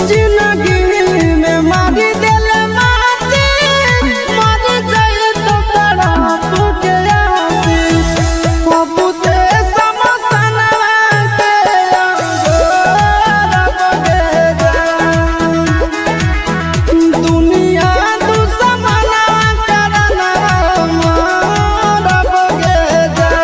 जिंदगी में मारी दिल माची मर जाए तो तड़प के आसी बाबू से समसनवा के अंगोरब गे जान। दुनिया दुश्मनवा करनवा मरब गे जान।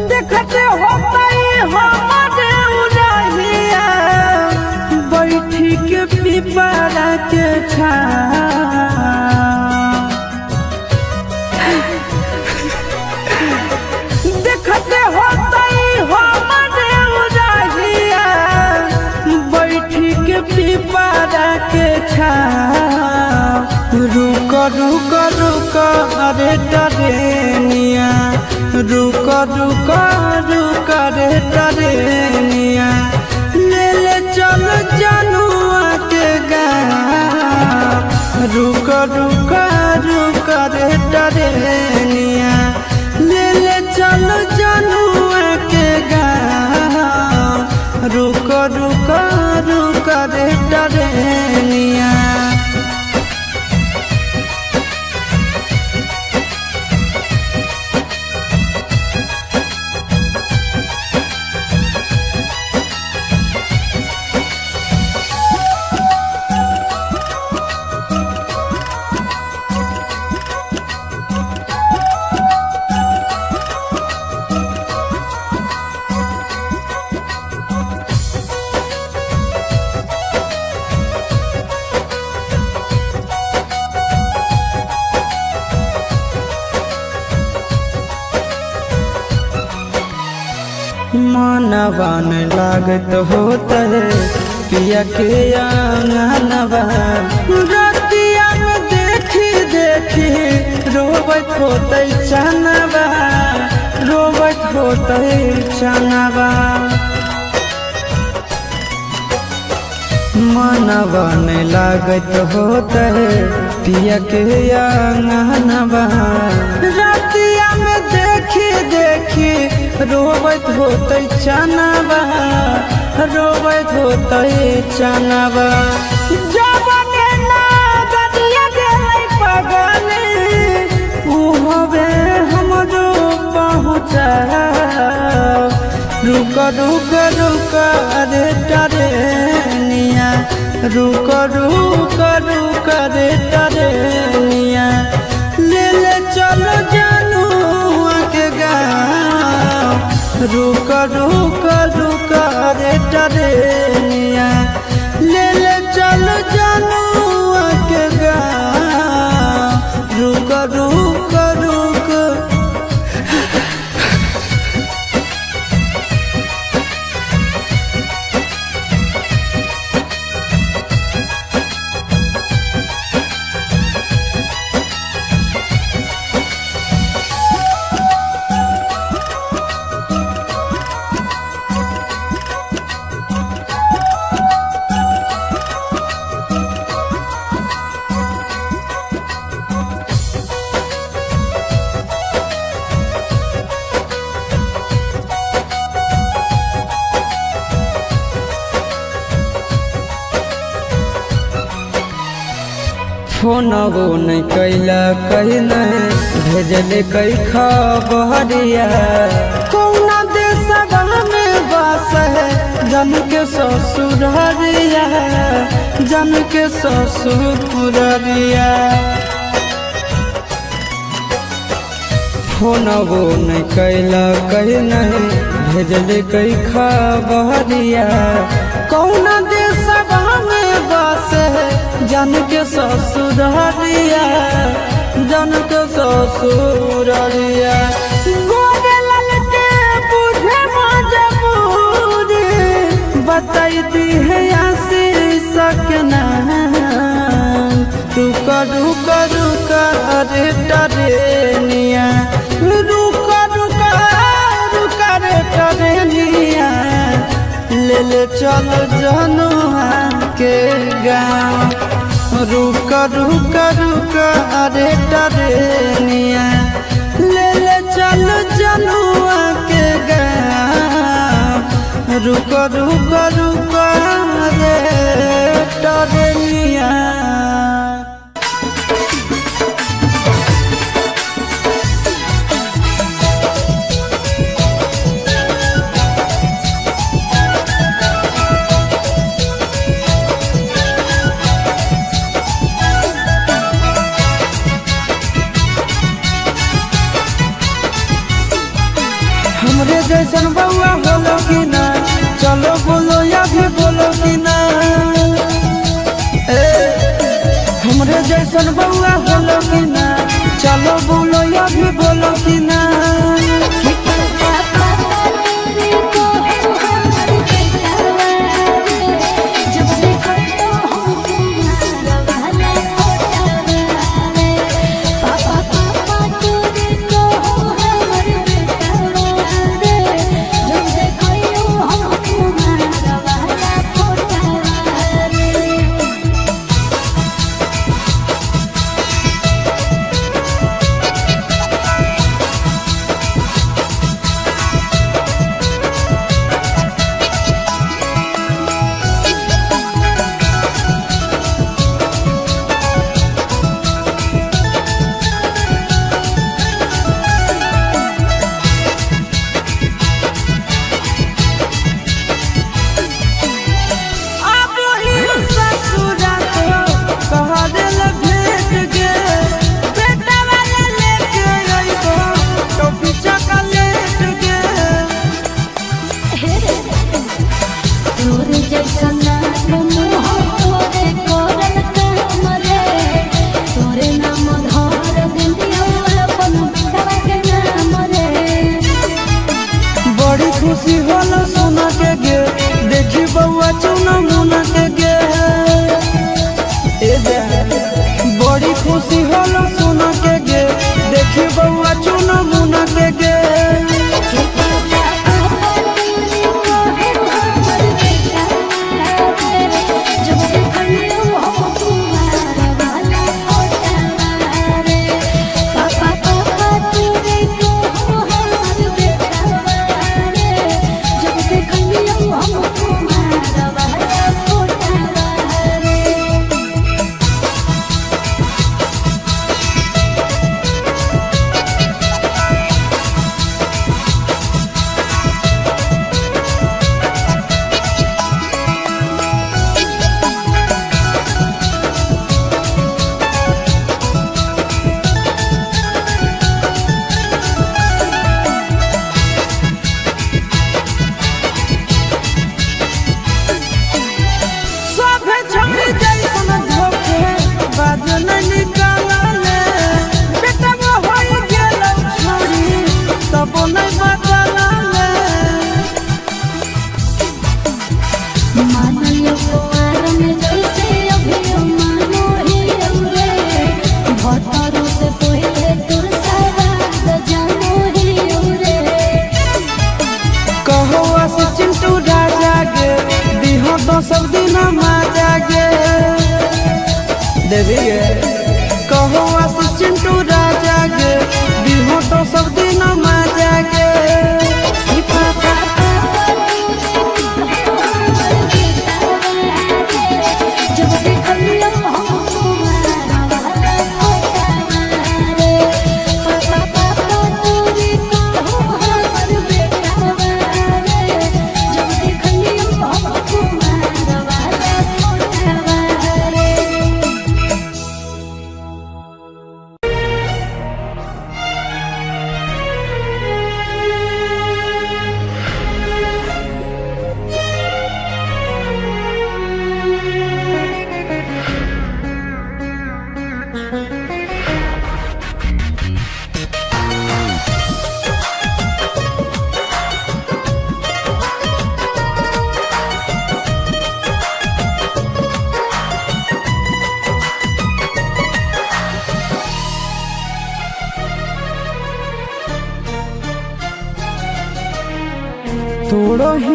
देखते हो पाई हमारे उड़ाहिया बैठी के पिपरा के छां। देखते हो तई हमारे उड़ाहिया बैठी के पिपरा के छां। रुक रुक रुक अरे डरेनिया रुक रुक रुक रे डरेनिया ले ले चल जनुआ के गाँव। रुक रुक रुक रे डरेनिया ले ले चल जनुआ के गाँव। रुक रुक रुक रे डरेनिया। मनवा न लागत होत है पिया के आंगनवा रतिया में देखी देखी रोबत होत चनवा रोबत होत चनवा। मनवा न लागत होत है पिया के आंगनवा रतिया में देखी देखी रोबत होत चनवा रोबत होत चनवा। जबने ना बदिया गेलै पगले उहवे हमरो पहुँचा। रुक रुक रुक रे डरेनिया रुक रुक रुक रे डरेनिया ले ले चलो जानू के गाँव। रुक रुक रुक रे डरेनिया ले ले चलो जानू के गाँव। रुक रुक रुक। फोनवो नहीं कैला कहीं नहीं भेजले कई खबरिया कौना देशवा में बस है जन के ससुररिया जन के ससुररिया। फोनवो नहीं कैला कहीं नहीं भेजले कई खबरिया कौना देशवा में बसे जान के ससुररिया, जान के ससुररिया। गोरे लाल के बुझे मजबूरी, बताई दी है आशीष के नाम। रुक रुक रुक रे टरेनिया, रुक रुक रुक रे टरेनिया, ले ले चलो जनुआ के गाँव। रुक रुक रुक रे टरेनिया, ले ले चलो जनुआ के गाँव। रुक रुक रुक रे टरेनिया। हमरे जैसन बउआ होलो कि ना, चलो बोलो या भी बोलो कि ना। ए हमरे जैसन बउआ होलो कि ना, चलो बोलो या भी बोलो कि ना। बड़ी खुशी होला सोना के गे, देखी बउआ चुना मुना के गे। ए जा बड़ी खुशी होला सोना के गे, देखी बउआ चुना मुना के गे। सब दिन मजा गे देवी गे, कहो आस चिंटू राजा गे, दिहो तो सब दिन मजा गे। पापा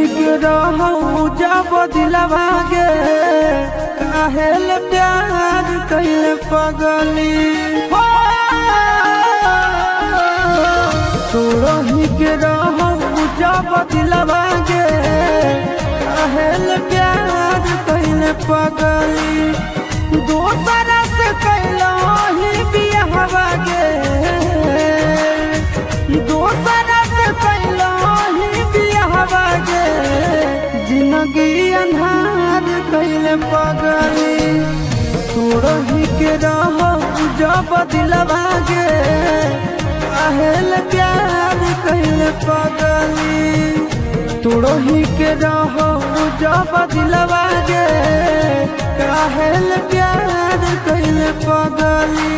तोड़ही के रहू जब दिलवा गे, काहेल प्यार कैले पगली। हो तोड़ही के रहू जब दिलवा गे, काहेल प्यार कैले पगली। दोसरा से कैलही बियाहवा गे, दोसरा से कैलही बियाहवा गे, जिंदगी अन्हार कैले पगली। तोड़ही के रहू जब दिलवा गे, काहेल प्यार कैले पगली। तोड़ही के रहू जब दिलवा गे, काहेल प्यार कैले पगली।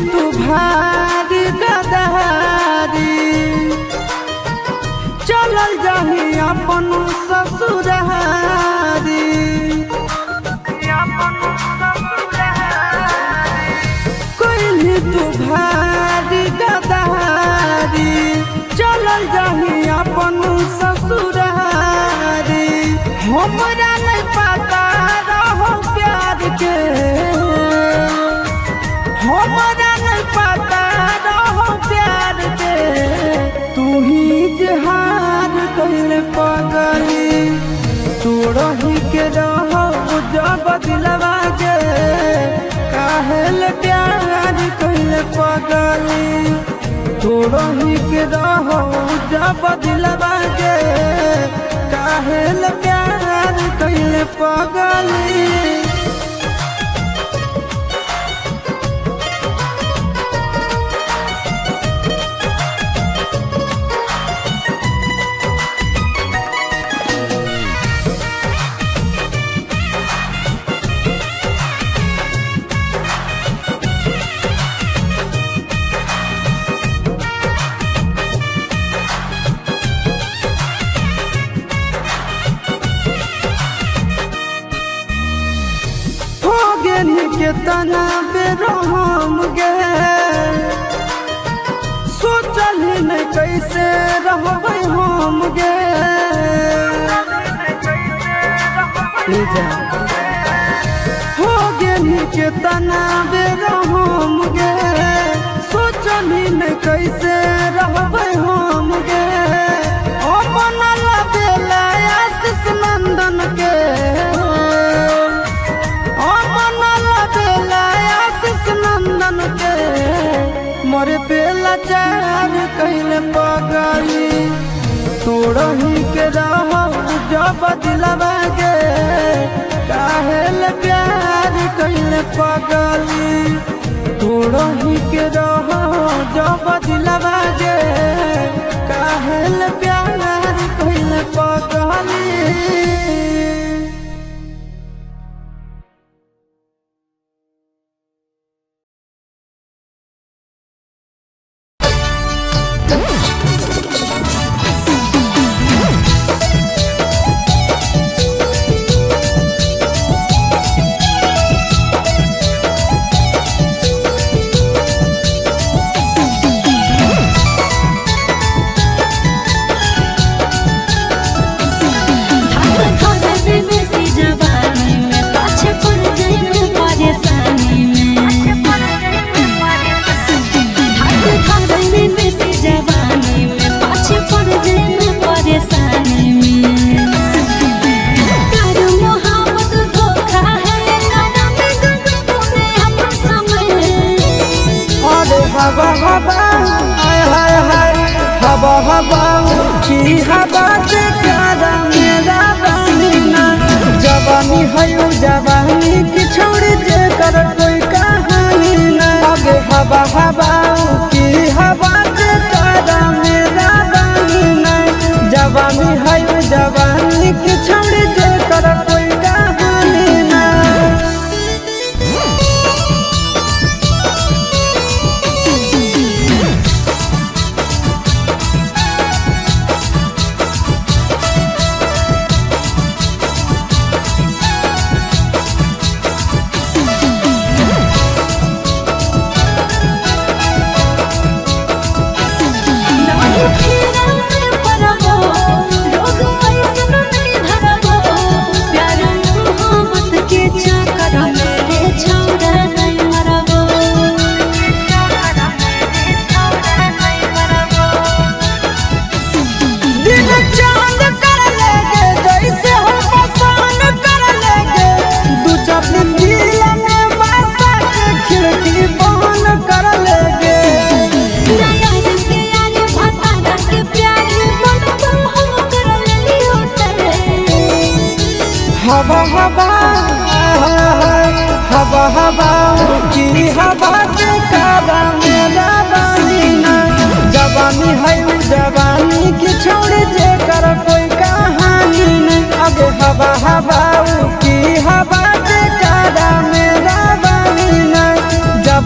तू भारी गदारी, चलल जाही अपन ससुरारी। कैली तू भारी गदारी, चलल जाही अपन ससुरारी। हमरा नहीं पता रहो प्यार के, हमरा नहीं पता रहो प्यार के, तू ही जहार कैले पगली। तोड़ही के रहो जब दिलवा गे, काहेल प्यार कैले पगली। तोड़ही के रहो जब दिलवा गे, काहेल प्यार कैले पगली। के तना बेरहम गे, सोचल नहीं कैसे रहबै हम गे। हो गेनी के तना बेरहम गे, सोचल नहीं कैसे रहबै हम गे। ओ बनल बेला आशीष नंदन के, नंदन के, मोरे पेला चार कैले पगली। तोड़ही के रहो जब दिलवा गे, काहेल प्यार कैले पगली। तोड़ही के रहो जब दिलवा गे, काहेल प्यार कैले पगली। हवा हवा हाय हाय हाय, हवा हवा की हवा से प्यारा मेरा बानी ना। जवानी है जवानी की छोड़ जे कर कोई कहानी ना। आगे हवा हवा की हवा से प्यारा मेरा बानी ना। जवानी है जवानी की छोड़ जे कर कोई कहानी ना।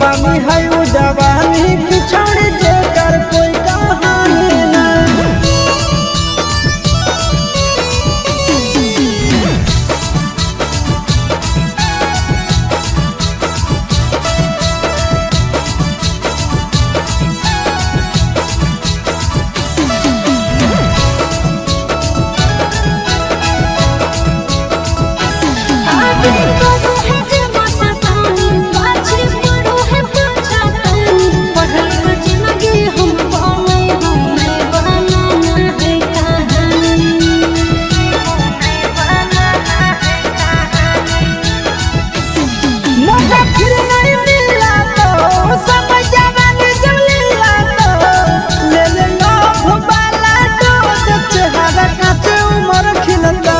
जवानी है उ जवानी की छोड़ जे कर कोई कहानी ना। आगे करो है जे माता तानी, पाछे पड़ो है पाछा तानी। पढ़ल जिंदगी हम पाने, हमें बनाना है कहानी। हमें बनाना है कहानी। मौका फिर नहीं मिला तो सब जवानी जब लीला तो ले ले लाभ वाला डोज, चेहरा काचे उम्र खिलता।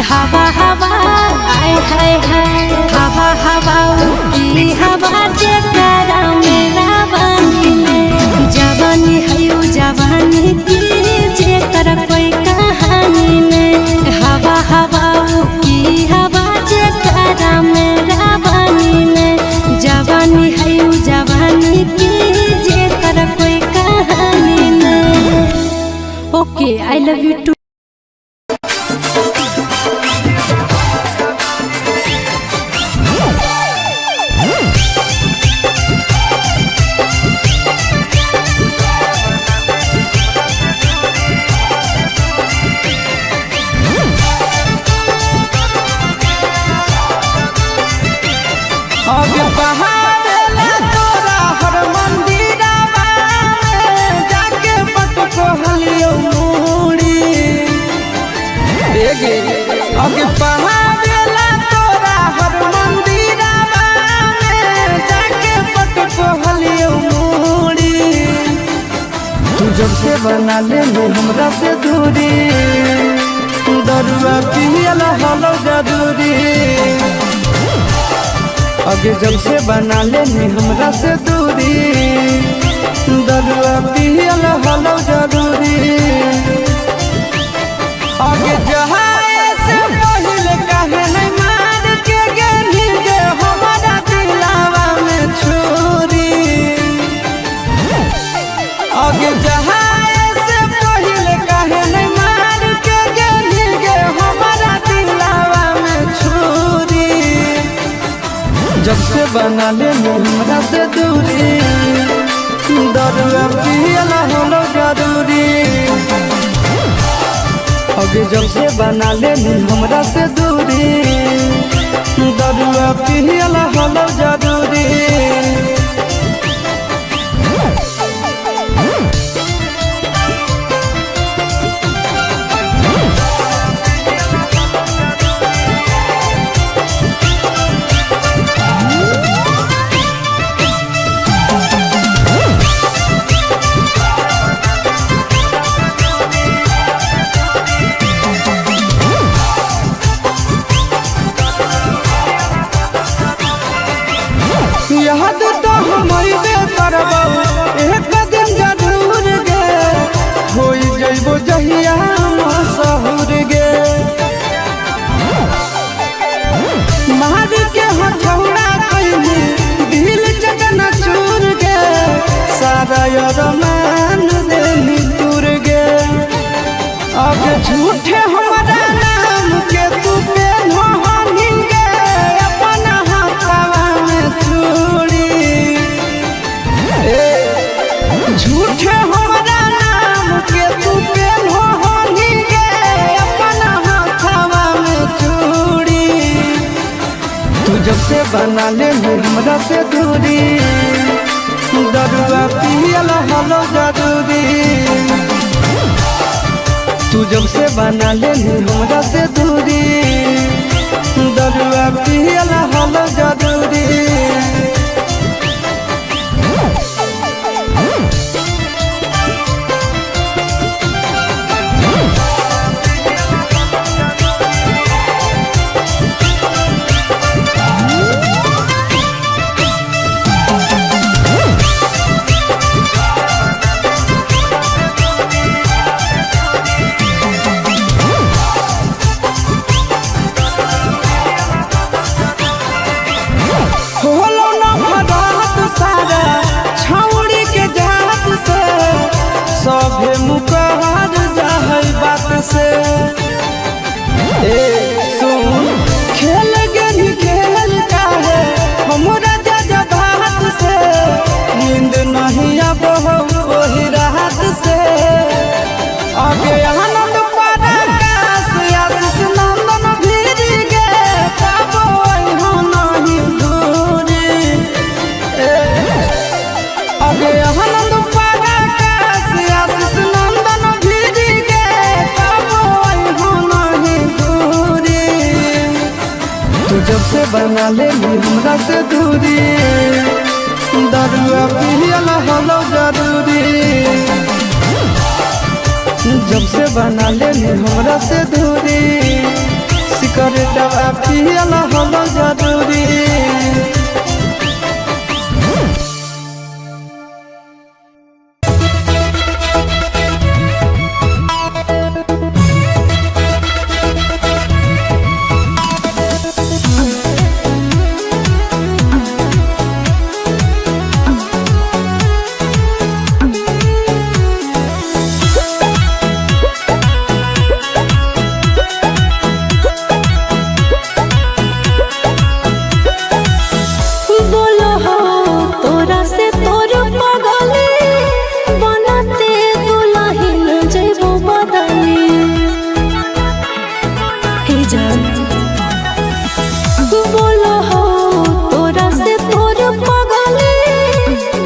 हवा हवा आय हाय हाय, हवा हवा की हवा जे करा मेरा बानी में। जवानी है उ जवानी की जे कर कोई कहानी में। हवा हवा की हवा जे करा मेरा बानी में। जवानी है उ जवानी की जे कर कोई कहानी में। Okay, I love you too. अब बहावेला तोरा हर मंदिरवा में जाके पटको हलियो मूड़ी। एगे अब बहावेला तोरा हर मंदिरवा में जाके पटको हलियो मूड़ी। तू जब से बना ले हमरा से दूरी, दरुआ पियल हलो जरूरी। अगे जब से बना लेनी हमरा से दूरी, दरुआ पियल हलो जरूरी। आगे जहाए से पहले काहे नहीं मार के गेली गे हमारा दिलावा में छुरी। आगे जहाए से पहले काहे नहीं मार के गेली गे हमारा दिलावा में छुरी। जब से बना ले हमरा से दूरी, दरुआ पियल होलो जरूरी। अगे जब से बना ले हमरा से दूरी, दरुआ पियल होलो जरूरी। याद तो हम अइबे करबौ एक दिन जरूर गे, होई जइबो जहिया मसहुर गे। मार के हथौड़ा कइली दिल चकना चूर गे, सारा अरमान देली तुर गे। अब झूठे हमारा नाम के तू पेन्हो हनी गे, अपना हाथवा में चूड़ी। ए झूठे हमारा नाम के तू पेन्हो हनी गे, अपना हाथवा में चूड़ी। तू जब से बना ले हमरा से दूरी, दरुआ पियल हलो जरूरी। तू जब से बना ले हमरा से दूरी, दरुआ पियल हलो जरूरी। से। ए सुन खेल गेली खेल काहे हमरा जा भात से, नींद नहीं अब वही रात से। आगे आनंद पराकाश आशीष नंदन भीर गे, पाबो अइहो नहीं दूरी। ए आगे आनंद पराकाश आशीष नंदन भीर गे, पाबो अइहो नहीं दूरी। तू जब से बना ले हमरा से दूरी, दरुआ पियल होलो जरूरी। जब से बना ले हमरा से दूरी, सिगरेटवा पियल होलो जरूरी। बोलो हो तोरा से तोर पगले बनाते दुलहिन जइबो बदले। हे जान बोलो हो तोरा से तोर पगले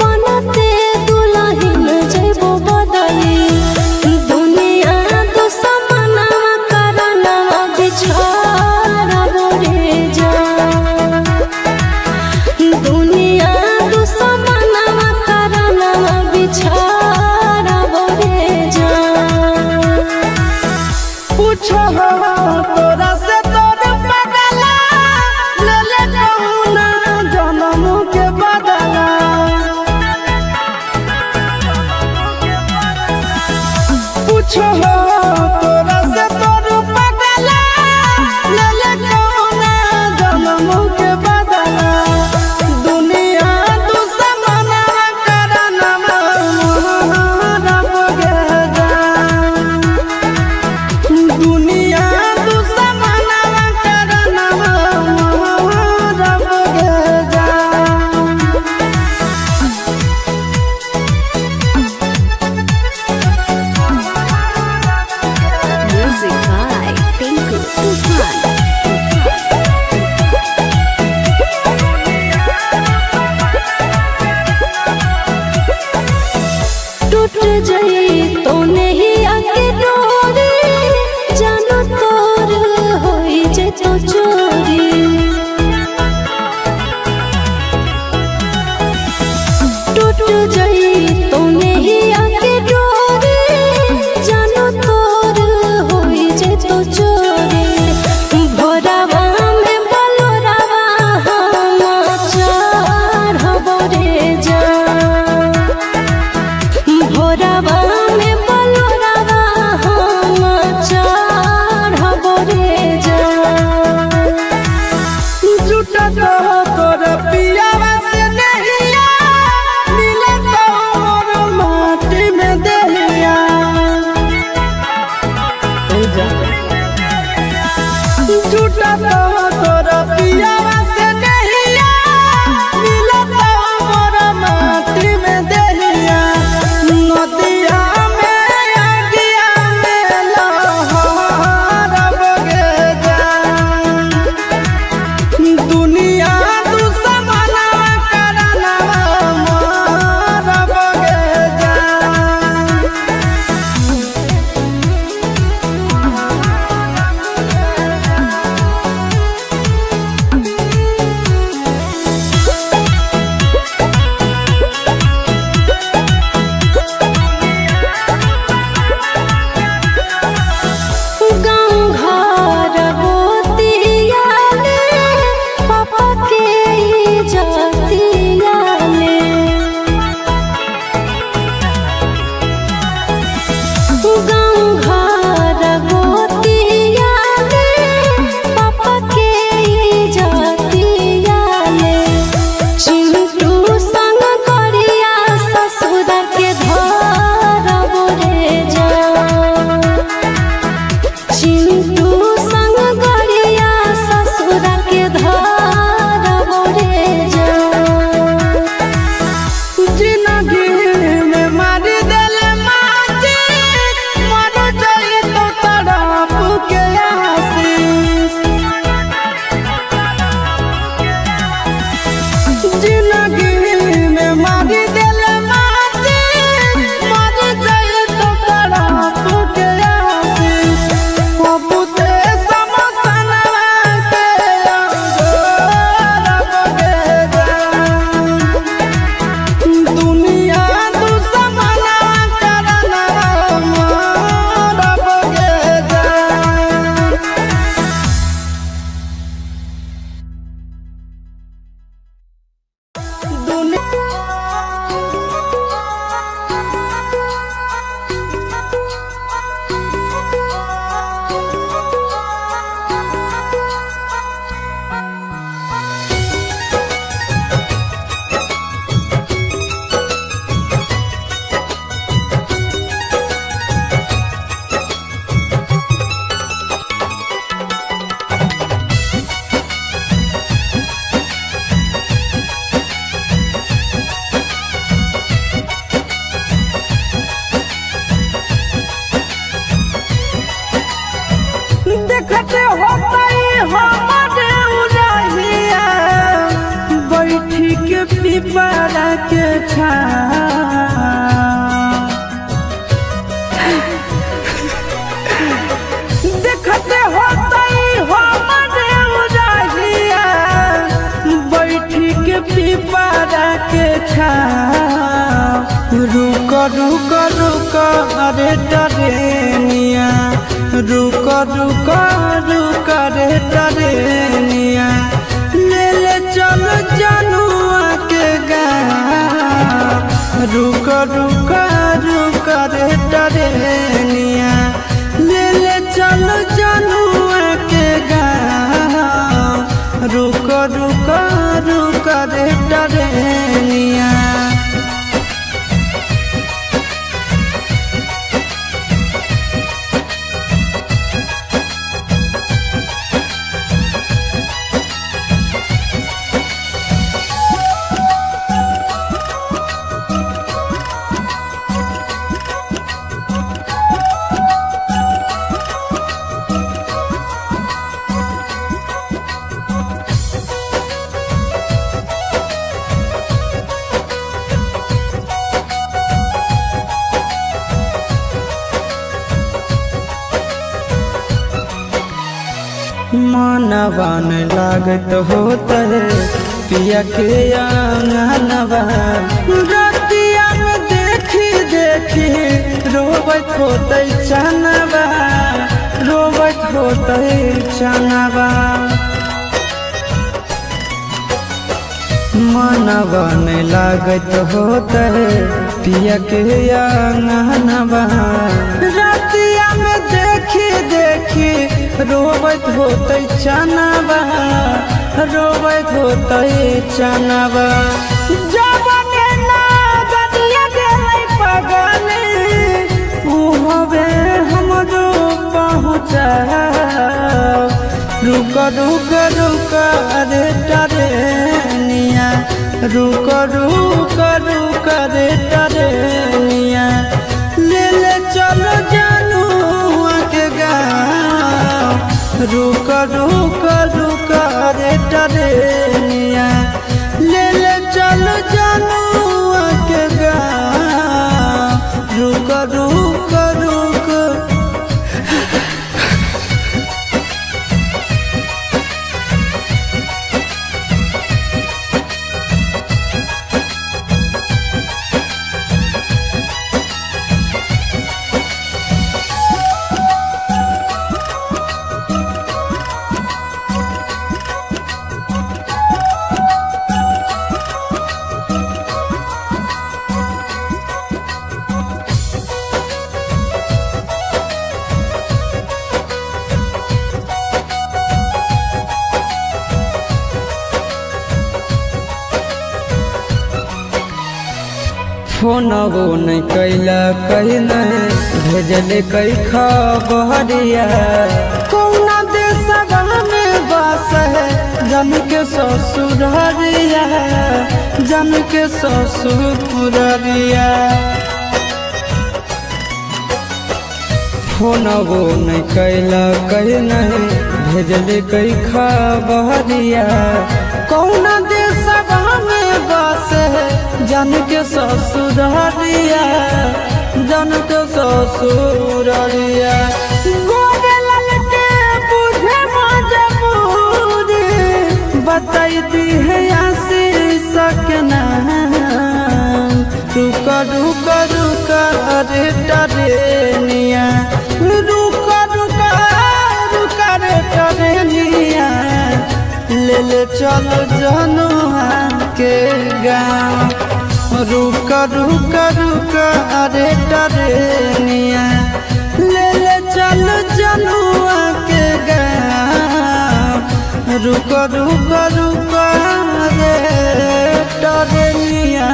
बनाते दुलहिन जइबो बदले। दुनिया दुश्मनवा करनवा बिछाड़बो रे जान, दुनिया दुश्मनवा करनवा बिछाड़बो रे जान। पूछो तोरा से तोर बदला ले ले कौना जन्म के बदला। पूछो तोरा से तोर बदला ले ले कौना जन्म के बदला। दुनिया दुश्मनवा करनवा मोहरब गे जान, दुनिया दुश्मनवा करनवा मोहरब गे जान। Music by Tinku Tufan. टूट जाई तो नहीं आके डोरी, जानो तोर होई जे तो चोरी। टूट जाई तो नहीं आके डोरी, जानो तोर होई जे तो चोरी। भोरावा में बलोरावा हम चढ़बो रे जान, भोरावा में बलोरावा हम चढ़बो रे जान। जुटा तो तोर पियावा से नहिया, मिले तो मोर माटी में देहिया। जुटा तो तोर पियावा से नहिया, मिले तो मोर माटी में देहिया। नदिया में आगिया में लहरब गे जान, दुनिया दुश्मनवा करनवा मोहरब गे जान। Thank देखते होतई हमरे उरहिया, बैठी के पिपरा के छाँव। देखते होतई हमरे उरहिया, बैठी के पिपरा के छाँव। रुक रुक रुक अरे डरेनिया, रुक रुक रुक रे डरेनिया, ले ले चल जनुआ के गाँव। रुक रुक रुक रे डरेनिया, ले ले चल जनुआ के गाँव। रुक रुक रुक रे डरेनिया। मनवा न लागत होत है पिया के आंगनवा, रतिया में देखी देखी रोबत होत चनवा, रोबत होत चनवा। मनवा न लागत होत है पिया के आंगनवा, रतिया में देखी देखी रोबत होतै चनवा, रोबत होतै चनवा। जबने ना बदिया गेलै पगले, उहवे हमरो पहुँचा। रुक रुक रुक रे डरेनिया, रुक रुक रुक रे डरेनिया, ले ले चलो जनुआ के गाँव। रुक रुक रुक रे डरेनिया, ले ले चलो जनुआ के गाँव। रुक रुक रुक। फोनवो नहीं कैला कही नहीं भेजले कई खबरिया, कौना देशवा में बस है जन के ससुररिया, जन के ससुररिया। फोनवो नहीं कैला कही नहीं भेजले कई खबरिया, कौना देशवा में बस है जन के ससुररिया, जन के ससुररिया। गोरे लाल के बुझे मजबूरी, बताई दी है आशीष के नाम। रुक रुक रुक रे डरेनिया, रुक रुक रुक रे डरेनिया, ले ले चलो जनुआ के गाँव। रुक रुक रुक रे डरेनिया, ले ले चलो जनुआ के गाँव। रुक रुक रुक रे डरेनिया।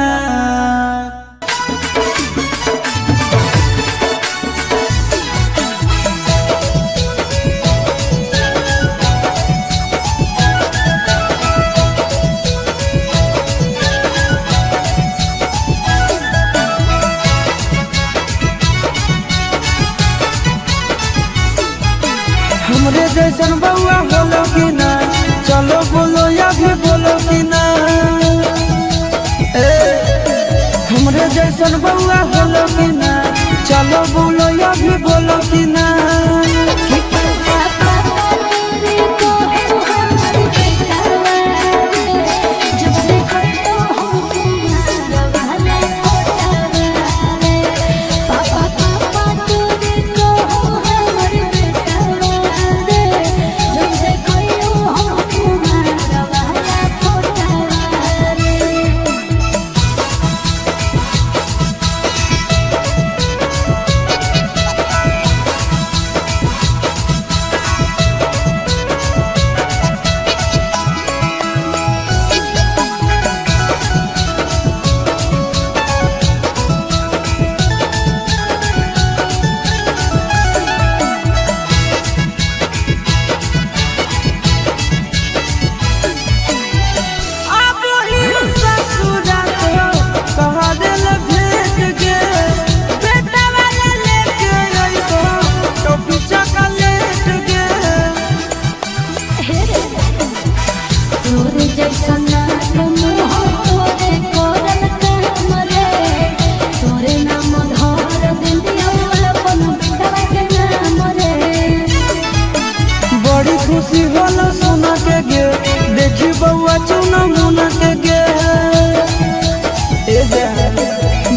हमरे जैसन बउआ होलो कि ना, चलो बोलो या भी बोलो कि ना। ए हमरे जैसन बउआ होलो कि ना, चलो बोलो या भी बोलो कि ना। बड़ी खुशी होला सोना के गे, देखी बउआ चुना मुना के गे। ए जा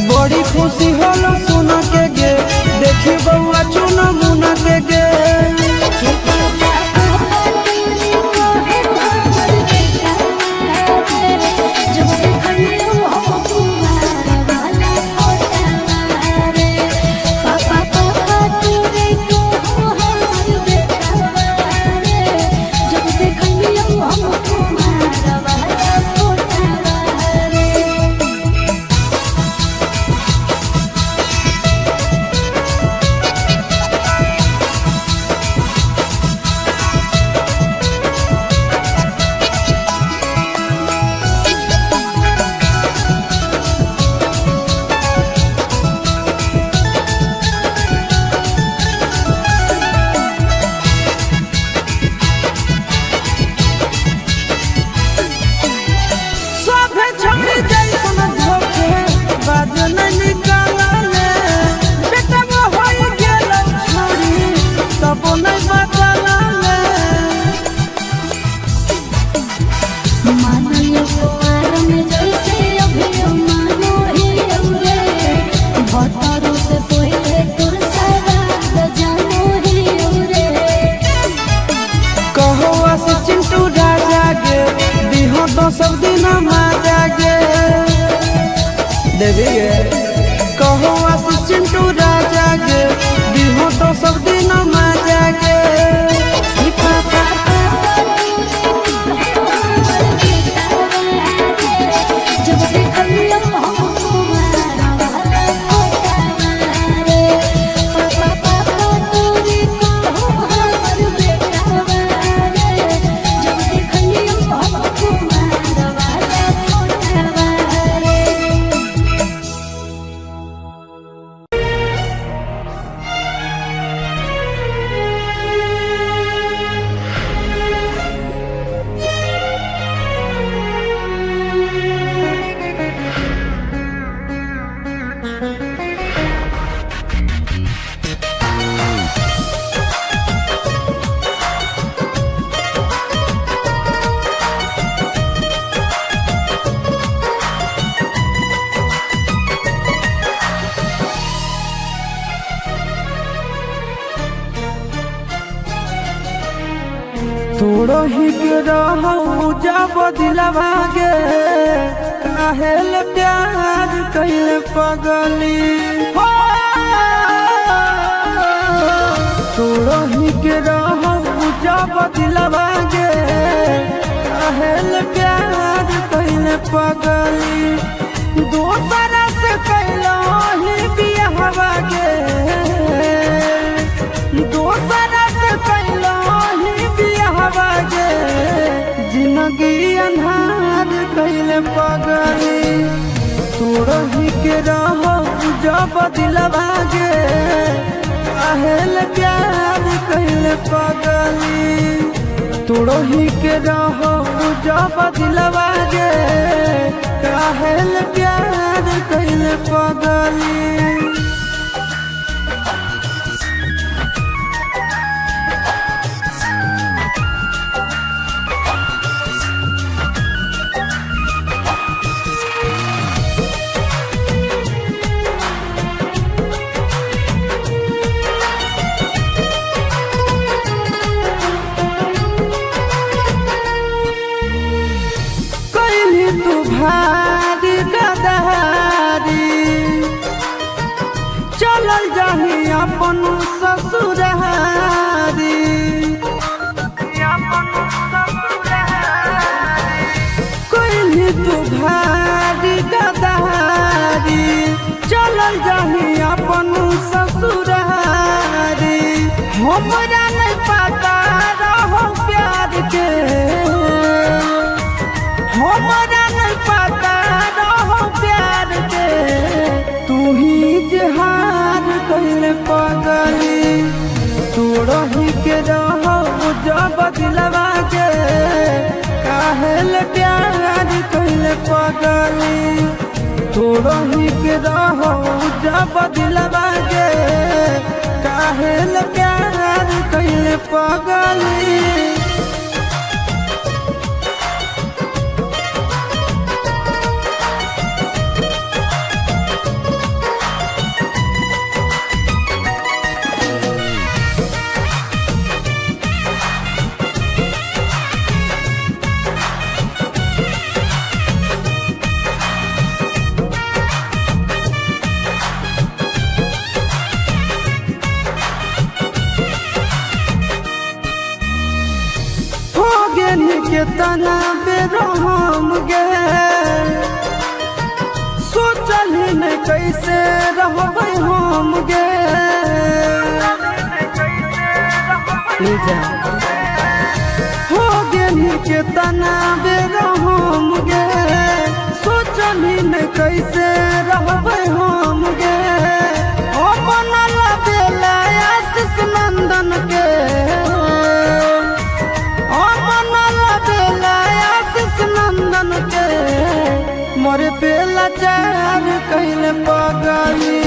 बड़ी खुशी होला सोना के गे, देखी बउआ चुना मुना के गे। सब दिन माजा गे देवी गे, कहो आस चिंटू राजा गे, दिहो तो सब दिन माजा गे। थोड़ो ही के रहू जब दिलवा गे, काहेल प्यार कैल पगली। हो थोड़ो ही के रहू जब दिलवा गे, काहेल प्यार कैल पगली। दोसरा से कैलो ही बियाहवा गे, दोसरा से कैलो ही बियाहवा गे, जिंदगी अन्हार कैले पगली। तोरही के रहो जब दिलवा गे, काहेल प्यार कैले पगली। तोड़ही के रहो जब दिलवा गे, काहेल प्यार कैले पगली। कैली तू भारी गदारी, चलल जाही अपन ससुरारी। कैली तू भारी गदारी, चलल जाही अपन ससुरारी। हमरा नहीं पता रहो प्यार के, हमरा नहीं पता रहो प्यार के। तू ही जहार कैले पगली, तोड़ही के रहो जब दिलवा के, काहेल प्यार कैले पगली। तोड़ही के रहो जब दिलवा के, काहेल प्यार कैले पगली। हो गेल के तना बेरहम गे, सोचल न कैसे रहबै हम गे। ए जा। हो गेल के तना बेरहम गे, सोचल न कैसे रहबै हम गे। ओ बनल बेला आशीष नंदन के, ओ बनल बेला आशीष नंदन के, मोरे पेला चार कैले पगली।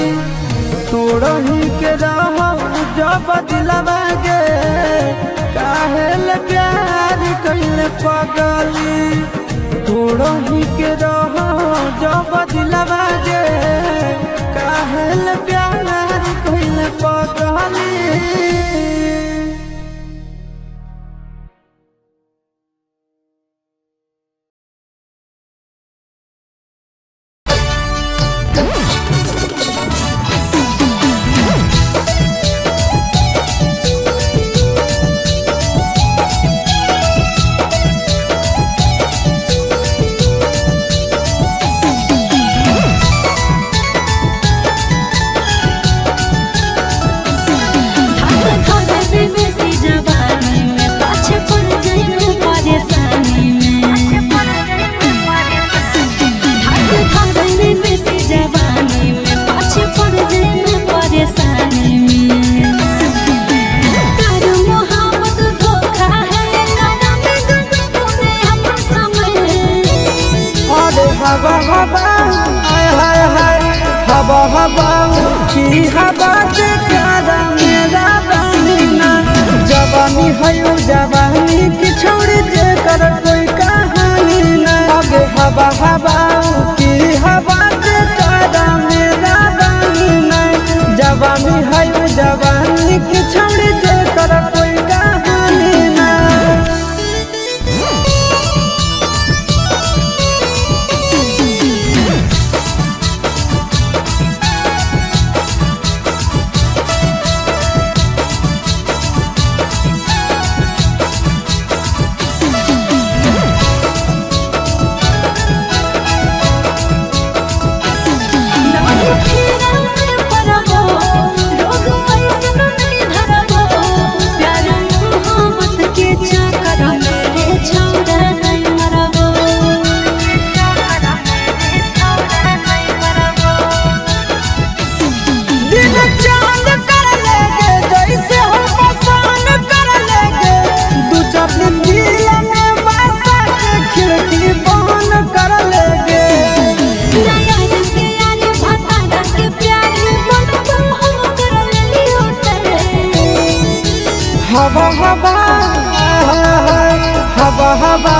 तोड़ही के रहो जब दिलवा गे, काहेल प्यार कैले पगली। तोड़ही के रहो जब दिलवा गे, काहेल प्यार कैले पगली। अरे हवा हवा हाय हाय हाय, हवा हवा की हवा से प्यारा मेरा बानी। जवानी है ओ जवानी की छोड़ जे कर कोई कहानी ना। अबे हवा हवा की हवा से प्यारा मेरा बानी। जवानी है ओ जवानी की छोड़ जे कर कोई कहानी ना। हवा हवा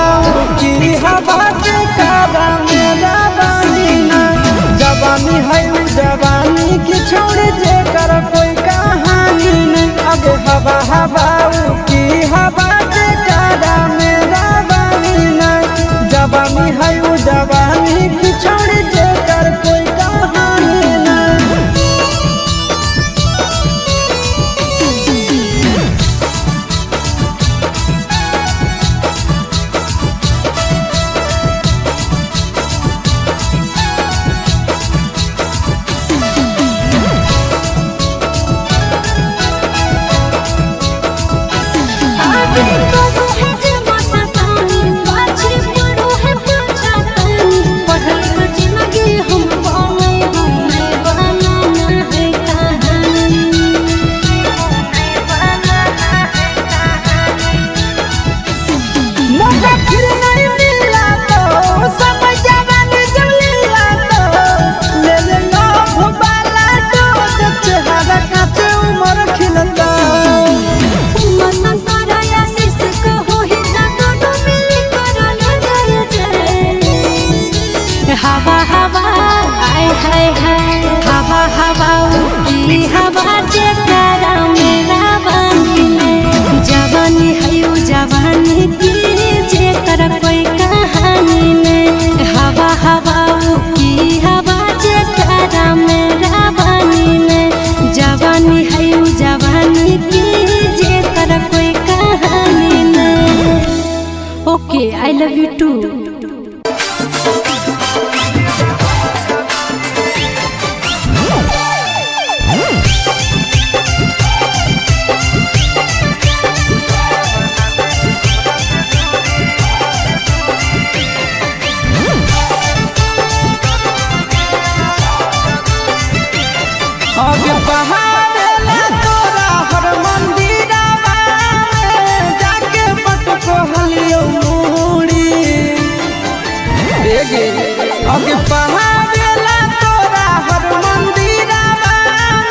की हवा के कारा मेरा बानी ना। जवानी है उ जवानी की छोड़ जे कर कोई कहानी नहीं। अब हवा हवा की हवा के कारा मेरा बानी ना। जवानी है उ जवानी की छोड़ जे कर कोई कहानी नहीं। आगे करो है जे मस्तानी, पाछे पड़ो है पछतानी। पढ़ल लिखल जिंदगी हम बनै, हमें बनाना है कहानी। मौका फिर नहीं मिला तो समय जवानी जब लीला तो ले ले लाभ वाला डोज, चेहरा काचे उम्र खिलता। मन तारा आशीष कहो ही ना दोनों मिली करल जय जय। हवा हवा आय हाय हाय, हवा हवा की हवा जे तारा मेरा बानी में। जवानी है उ जवानी की जे कर कोई कहानी में। हवा हवा की हवा जे तारा मेरा बानी में। जवानी है उ जवानी की जे कर कोई कहानी में। Okay, I love you too. अब बहारेला तोरा हर मंदिरवा में जाके पटको हलियो मूड़ी। एगे अब बहारेला तोरा हर मंदिरवा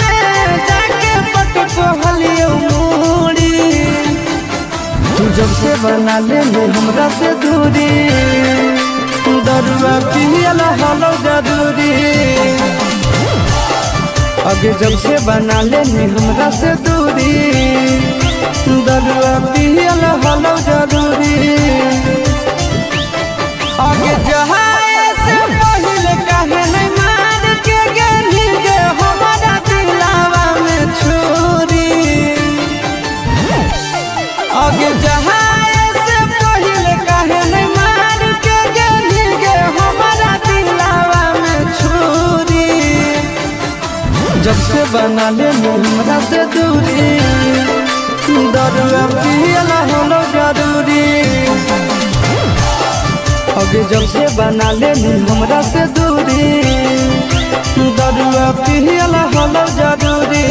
में जाके पटको हलियो मूड़ी। तू जब से बना ले हमरा से दूरी, दरुआ पियल हलो जरूरी। अगे जब से बना ले हमरा से दूरी, दरुआ पियल हलो जरूरी। आगे जहाए से पहले काहे नहीं मार के गेली गे हमारा दिलावा में छुरी। आगे जहाए से पहले काहे नहीं मार के गेली गे हमारा दिलावा में छुरी। जब से बना ले हमरा से दूरी, दरुआ पियल होलो जरूरी। अगे जब से बना ले हमरा से दूरी, दरुआ पियल होलो जरूरी।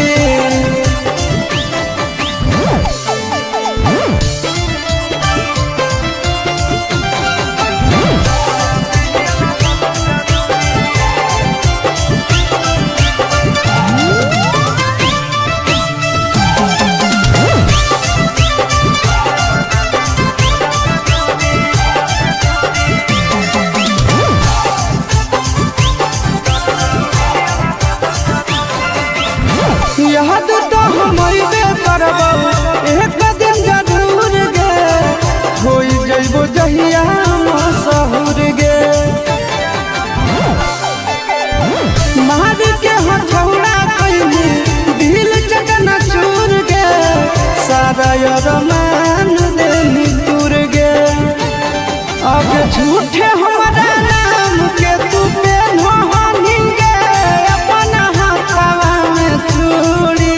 याद तो हम अइबे करबौ एक दिन जरूर गे, होई जइबो जहिया मसहुर गे। मार के हथौड़ा कइली दिल चकना चूर गे, सारा अरमान देनी दूर गे। अब झूठे हमारा नाम के तू पेन्हो गे, अपना हाथवा में चूड़ी।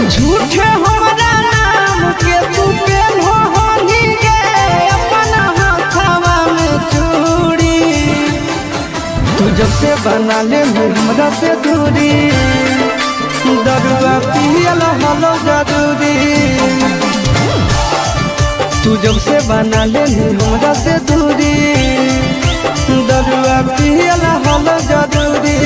झूठे हमारा नाम के तू पेन्हो गे, अपना हाथवा में चूड़ी। तू जब से बना ले हमरा से दूरी, दरुआ पियल हलो जरूरी। तू जब से बना ले हमरा से दूरी, दरुआ पियल हलो जरूरी।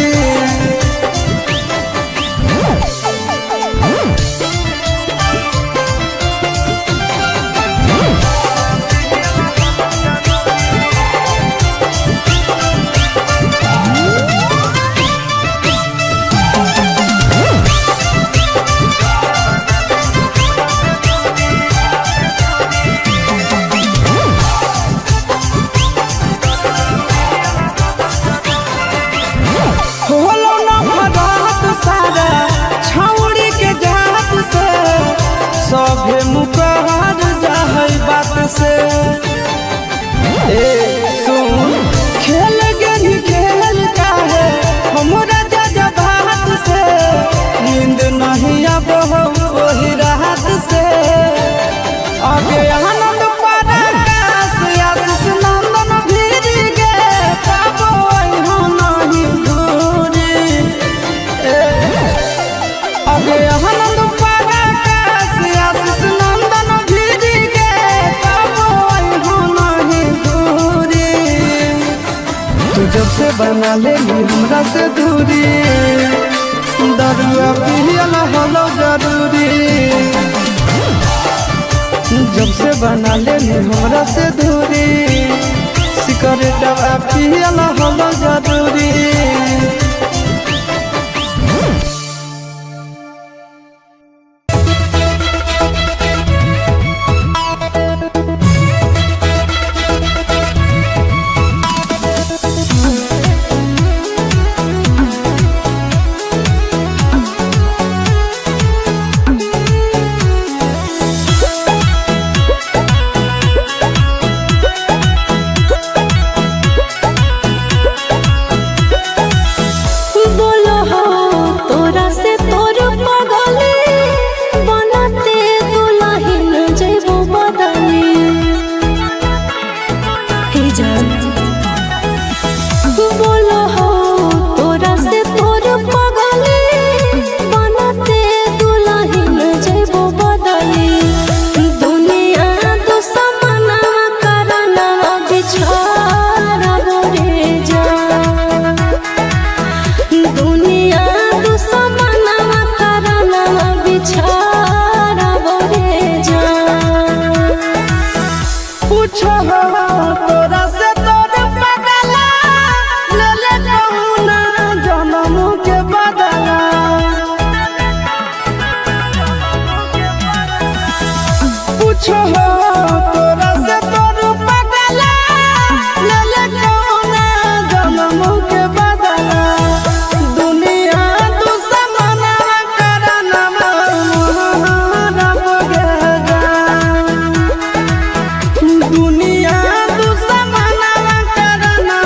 बना लेली हमरा से दूरी, दरुआ पियल होलो जरूरी। जब से बना लेली हमरा से दूरी, सिगरेटवा पियल होलो जरूरी। बोलो हो तोरा से तोर पगले बनते दुलहिन जइबो बदले। हे जान बोलो हो तोरा से तोर पगले बनते दुलहिन जइबो बदले। दुनिया दुश्मना करना बिछाड़बो रे जान, दुनिया दुश्मना करना बिछाड़बो रे जान। पूछो तोरा से तोर बदला, ले ले कहुना जनम के बदला। पूछो तोरा से तोर बदला, ले ले कहुना जनम के बदला। दुनिया दुश्मना करना मोहरब गे जान। दुनिया दुश्मना करना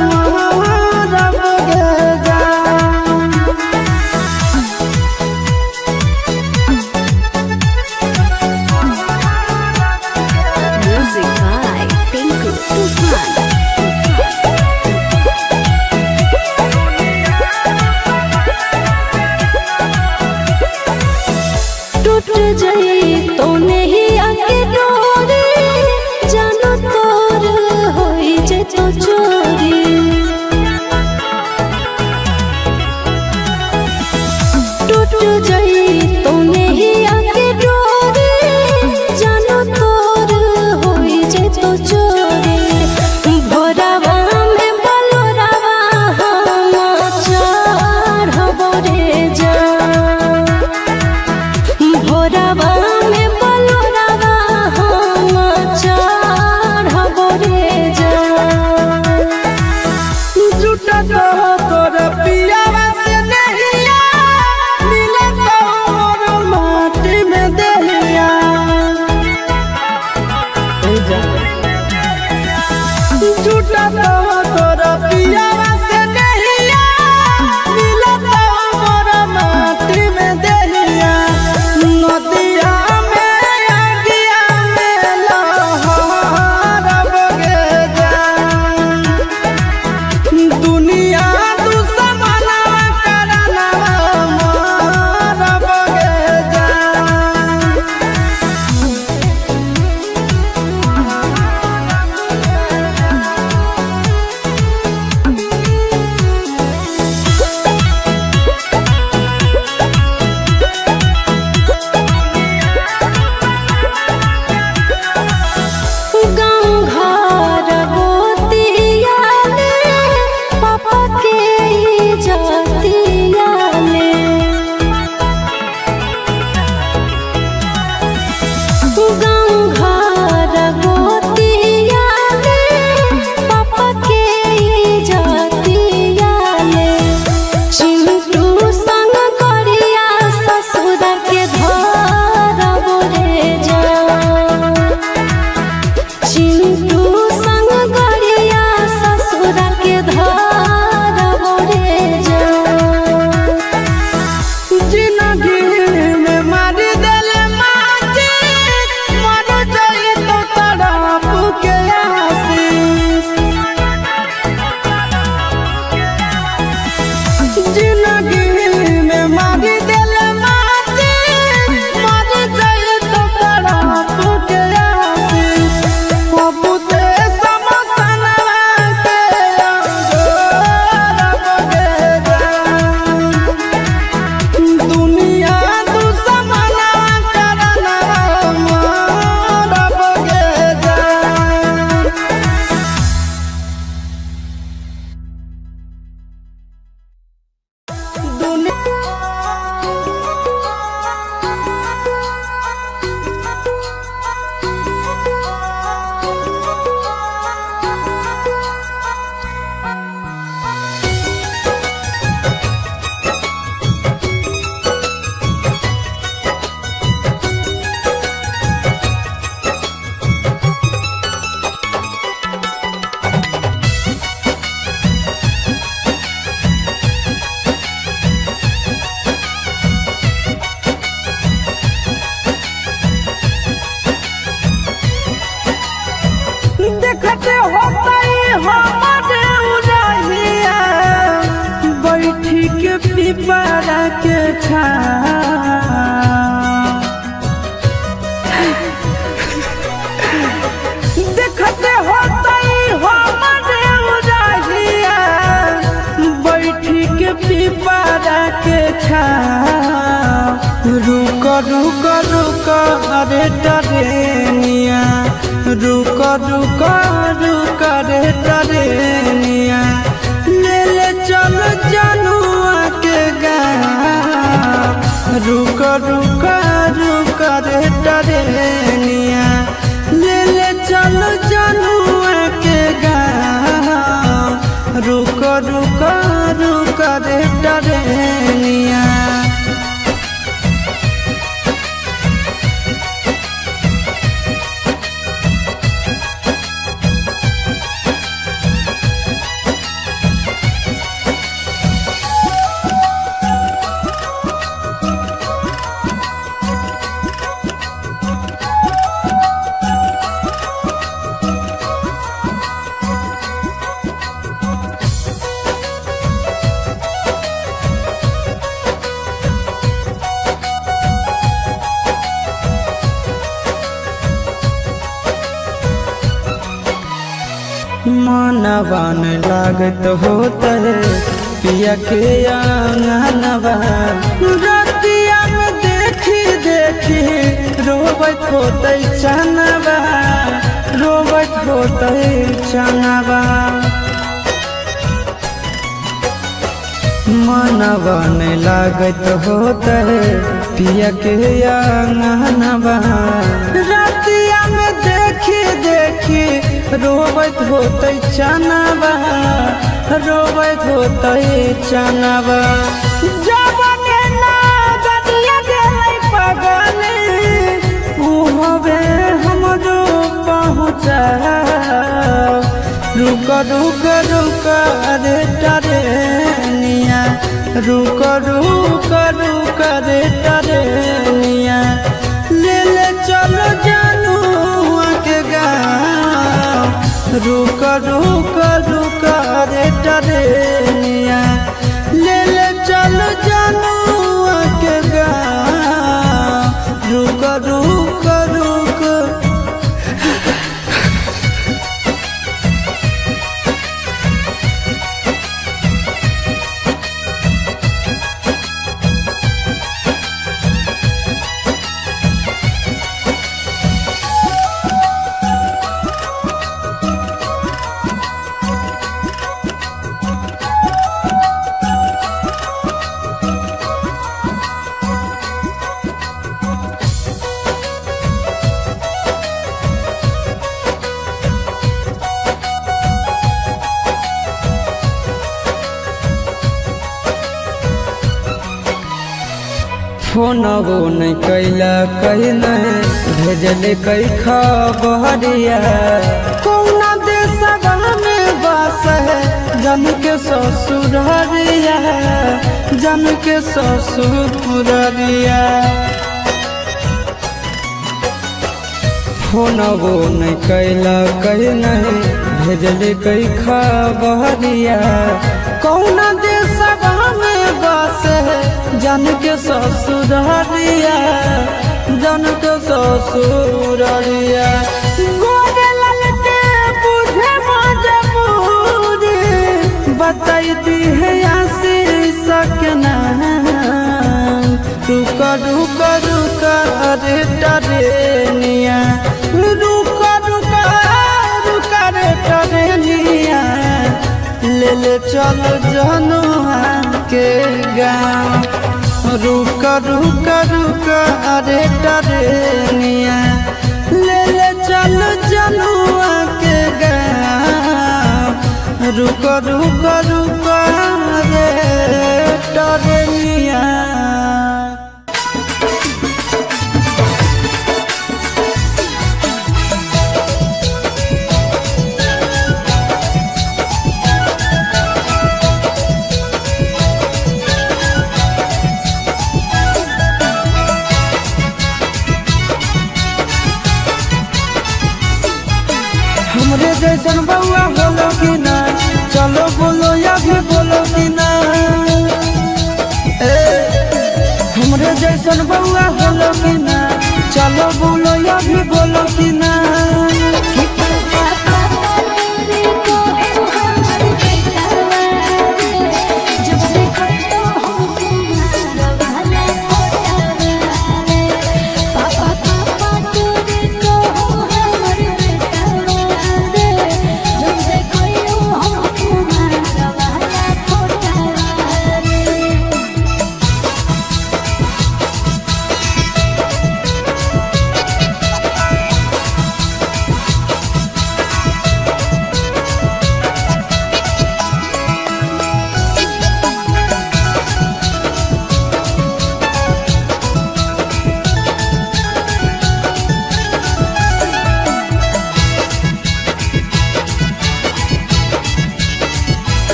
मोहरब गे जान। Music by Tinku Tufan. टूट जाई तो नहीं आके डोरी, जानो तोर होई जे तो चोरी। टूट जाई तो नहीं आके डोरी, जानो तोर होई जे तो चोरी। भोरावा में बलोरावा हम चढ़बो रे जान, भोरावा में बलोरावा हम चढ़बो रे जान। जुटा तो तोर पियावा से नहिया, मिले तो मोर माटी में देहिया। जुटा तो तोर पियावा से नहिया, मिले तो मोर माटी में देहिया। नदिया देखते होतई हमरे उरहिया, बैठी के पिपरा के छाँव। देखते होतई हमरे उरहिया, बैठी के पिपरा के छाँव। रुक रुक रुक अरे डरेनिया, रुक रुक रुक रे डरेनिया, ले ले चल जनुआ के गाँव। रुक रुक रुक रे डरेनिया, ले ले चल जनुआ के गाँव। रुक रुक रुक रे डरेनिया। मनवा न लागत होत है पिया के आंगनवा, रतिया में देखी देखी रोबत होत चनवा, रोबत होत चनवा। मनवा न लागत होत है पिया के आंगनवा, रतिया में देखी देखी रोबत होतै चनवा, रोबत होतै चनवा। जबने ना बदिया गेलै पगली, उहवे हमरो पहुँचा। रुक रुक रुक रे डरेनिया, रुक रुक रुक रे डरेनिया, ले ले चलो जनुआ के गाँव। रुक रुक रुक रे डरेनिया, ले ले चलो जनुआ के गाँव। रुक रुक रुक। फोनवो नहीं कैला कहीं नहीं भेजले कई खबरिया, कौना देशवा में बस है जन के ससुररिया, जन के ससुररिया। फोनवो नहीं कैला कहीं नहीं भेजले कई खबरिया, कौना देशवा में बस है जन के ससुररिया, जन के ससुररिया। गोरे लाल के बुझे मजबूरी, बताई दी है आशीष के नाम। रुक रुक रुक रे डरेनिया, रुक रुक रुक रे डरेनिया, ले ले चलो जनुआ के गाँव। रुक रुक रुक रे डरेनिया, ले ले चलो जनुआ के गाँव। रुक रुक रुक रे डरेनिया। हमरे हमरे जैसन बउआ होलो कि ना, चलो बोलो या भी बोलो कि ना। ए हमरे जैसन बउआ होलो कि ना, चलो बोलो या भी बोलो कि ना।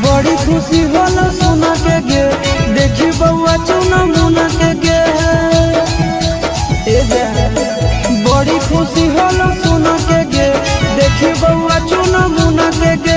बड़ी खुशी होला सोना के गे, देखी बउआ चुना मुना के गे। ए जा बड़ी खुशी होला सोना के गे, देखी बउआ चुना मुना के गे।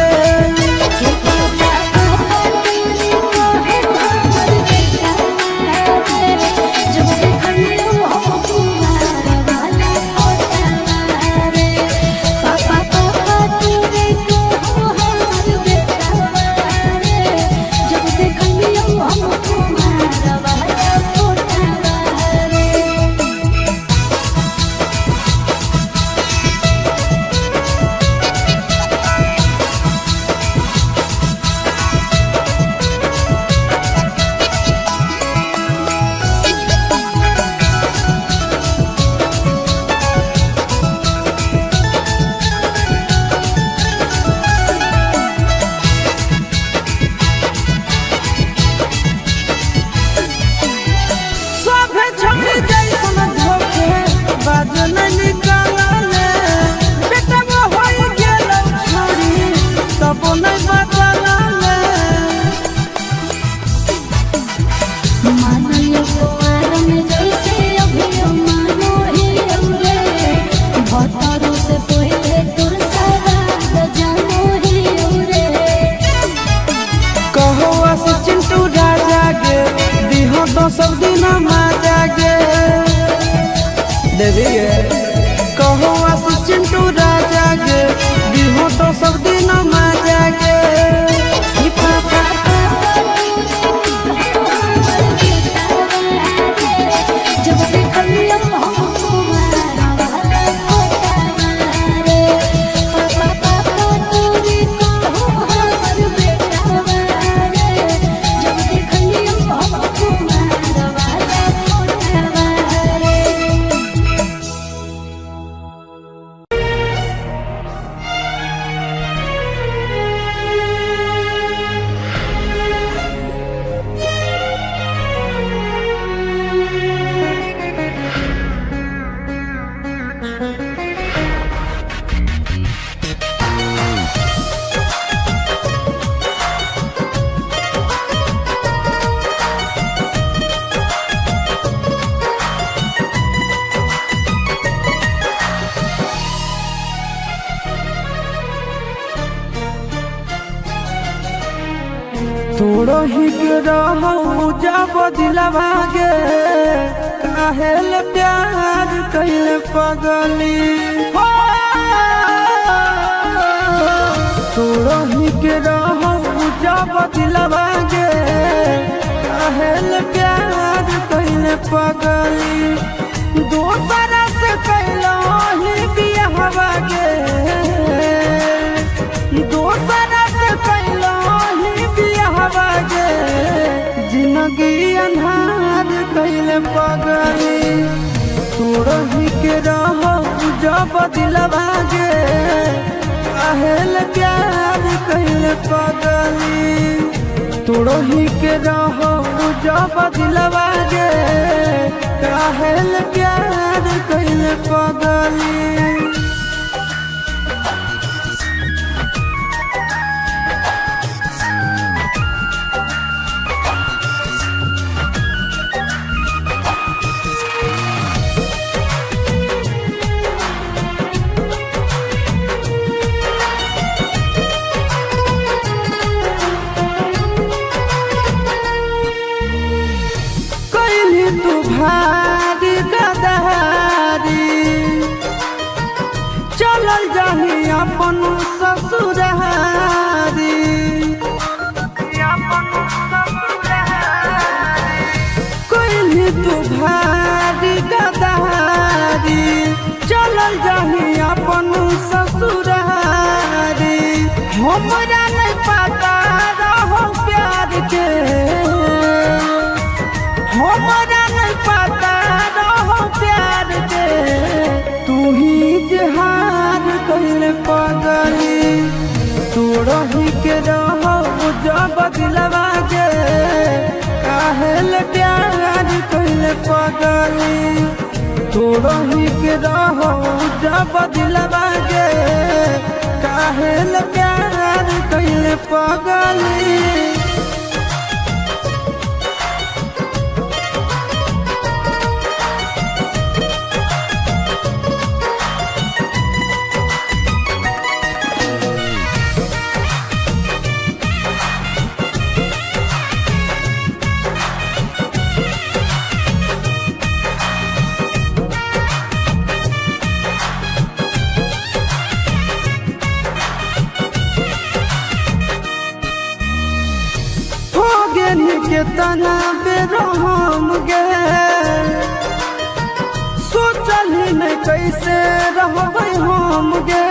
सब दिन मजा गे देवी कहो आस चिंटू राजा गे, दिहो तो सब दिन मजा गे। तोड़ो ही के रहू जब दिलवा गे, काहेल प्यार कैले पगली। तोड़ो ही के रहू जब दिलवा गे, काहेल प्यार कैले पगली। दोसरा से कैलो ही बियाहवा गे, दोसरा से कैलो ही बियाहवा गे, जिंदगी अन्हार कैले पगली। तोड़ही के रहो जब दिलवा गे, काहेल प्यार कैले कैले पगली। तोड़ही के रहो जब दिलवा गे, काहेल प्यार कैले पगली। कैली तू भारी गदहारी, चलल जाही अपन ससुरहारी। कैली तू भारी गदहारी, चलल जाही अपन ससुरहारी। हमरा नहीं पता रहो प्यार के, हमरा नहीं पता रहो प्यार के, तू ही जहार कैले पगली। तोड़ही के रहो जब दिलवा गे, काहेल प्यार कैले पगली। तोड़ही के रहो जब दिलवा गे, काहेल प्यार कैले पगली। हो गेनी के तना बेरहम गे, सोचल ही नहीं कैसे रहबै हम गे।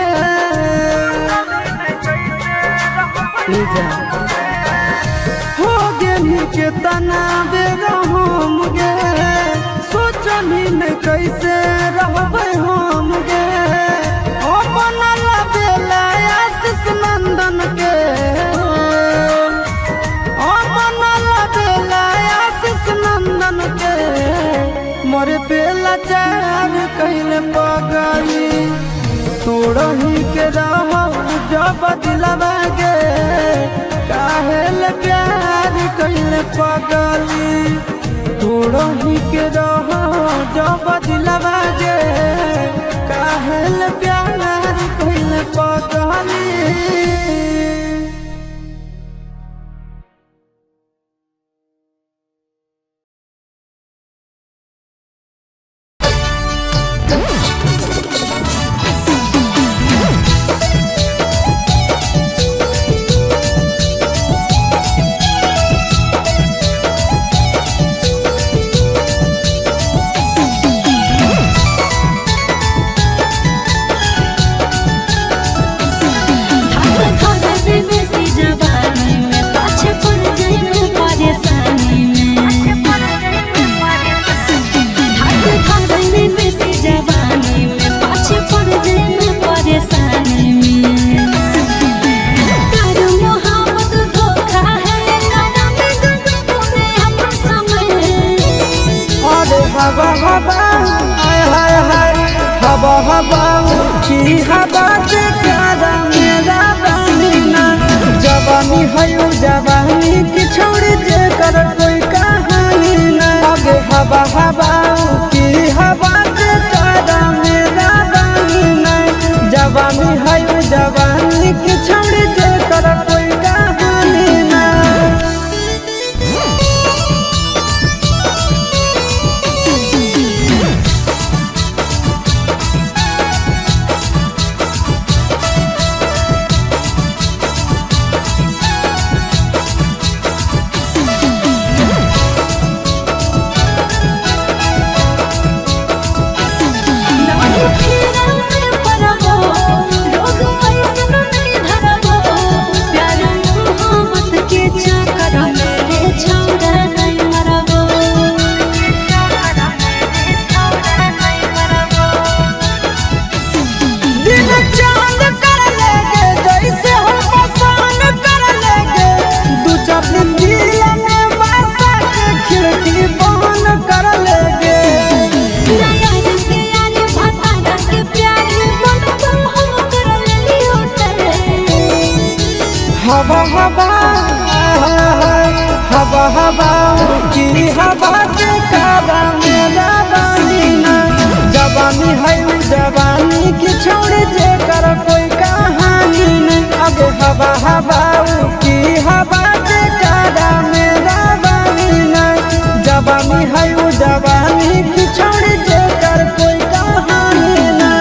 हो गेनी के तना बेरहम गे, सोचल ही नहीं कैसे रहबै हम गे। ओ बनल बेला आशीष नंदन के, ओ बनल बेला आशीष नंदन के, मोरे पेला चार कैले पगली। तोड़ही के रहो जब दिलवा गे, काहेल प्यार कैले पगली। तोड़ही के रहो जब दिलवा गे, काहेल प्यार कैले पगली। अरे हवा हवा हाय हाय हाय, हवा हवा की हवा से प्यारा मेरा बानी। जवानी है उ जवानी की छोड़ जे कर कोई कहानी ना। अबे हवा हवा की हवा से प्यारा मेरा बानी। जवानी है उ जवानी की छोड़ जे कर कोई कहानी ना। मेरा बानी ना। जवानी है उ जवानी की छोड़ जे कर कोई कहानी नहीं। अब हवा हवा की हवा जे करा मेरा बानी ना। जवानी है उ जवानी की छोड़ जे कर कोई कहानी ना।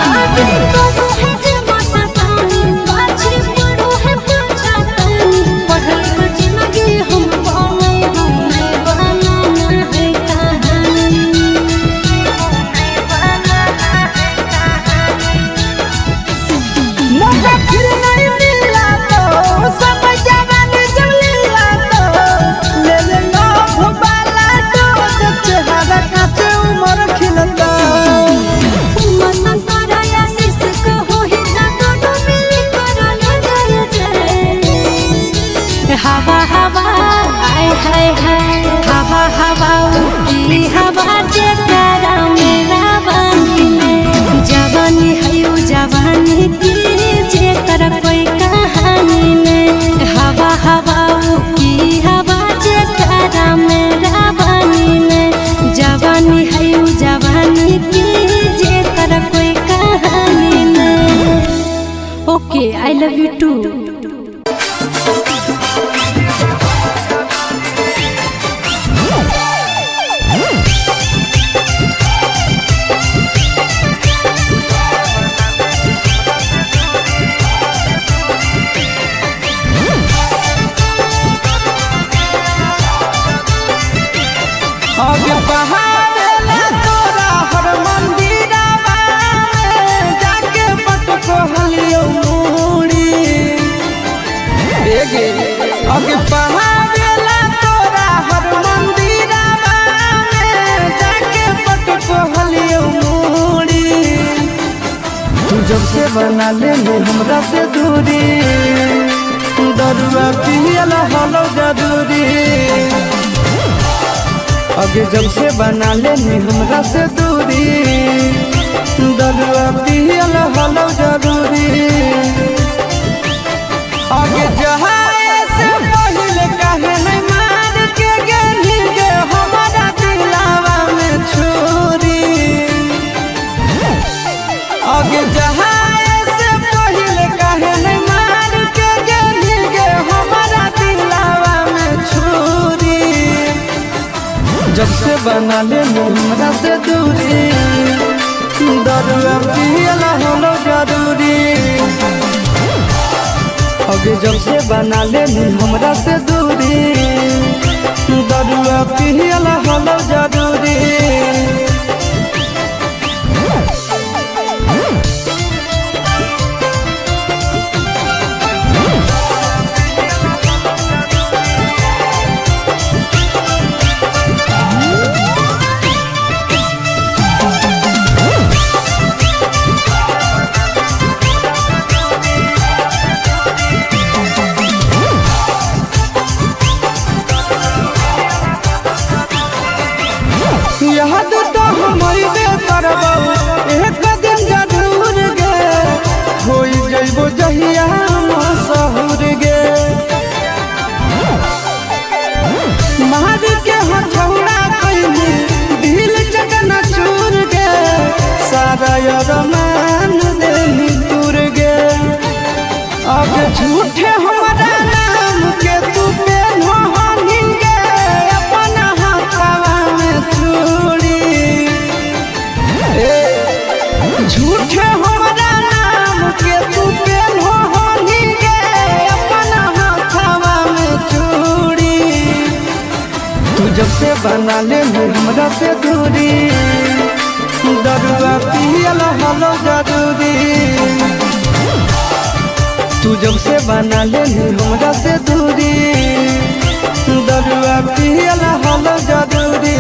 आगे करो है जे मस्तानी, पाछे पड़ो है पछतानी। पढ़ल के जिंदगी हम बने हमें बनाना है कहानी। मौका फिर नहीं मिला तो सब जवानी जब लीला तो ले ले लव वाला डोज चेहरा काचे उम्र खिलता। हवा हवा आय हाय हाय, हवा हवा की हवा जे करा मेरा बानी में। जवानी है उ जवानी की जे कर कोई कहानी में। हवा हवा की हवा जे करा मेरा बानी में। जवानी है उ जवानी की जे कर कोई कहानी में। Okay, I love you too. अब बहावेला तोरा हर मंदिरवा में जाके पटको हलियो मूड़ी। एगे अब बहावेला तोरा हर मंदिरवा में जाके पटको हलियो मूड़ी। तू जब से बना ले हमरा से दूरी, दरुआ पियला हलो जरूरी। अगे जब से बना लेनी हमरा से दूरी, दरुआ पियल हलो जरूरी। अगे जहाए से पहले काहे नहीं मार के गेली गे हमारा दिलावा में छुरी। अगे जहाए से पहले काहे नहीं मार के गेली गे हमारा दिलावा में छुरी। जब से बना ले हमरा से दूरी, दरुआ पियला होलो जरूरी। अगे जब से बना ले हमरा से दूरी, दरुआ पियला होलो जरूरी। याद तो हम करबौ एक दिन जरूर गे, होई जइबो जहिया मसहुर गे। मार के हथौड़ा कइली दिल चकना चूर गे, सारा अरमान देही दूर गे। अब झूठे हमारा नाम के तू पेन्हो गे, अपना हाथवा में चूड़ी। झूठे हमारा नाम के तू पेन्हो गे, अपना हाथवा में चूड़ी। तू जब से बना ले हमरा से दूरी, दरुआ पियल हलो जरूरी। तू जब से बना ले हमरा से दूरी, दरुआ पियल हलो जरूरी।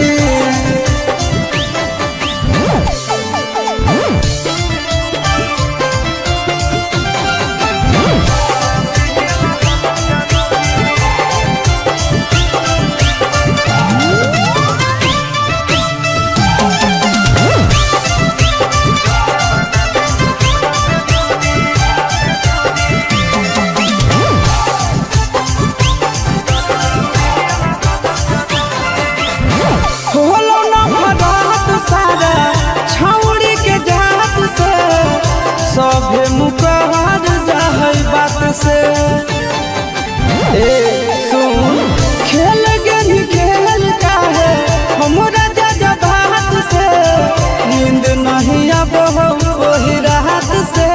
जब वही राहत से।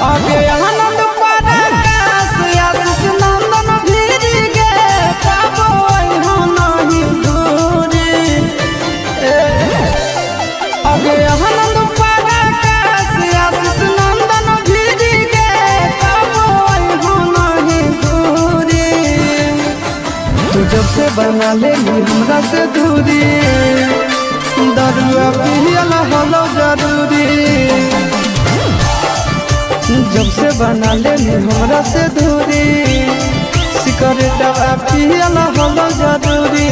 आगे आनंद पराकाश आशीष नंदन भीर गे पाबो हो नहीं दूरी। आगे आनंद पराकाश आशीष नंदन भीर गे पाबो हो नहीं दूरी। तू जब से बना ले हमरा से दूरी, दरुआ पियल होलो जरूरी। जब से बना ले हमरा से दूरी, सिगरेट पियल होलो जरूरी।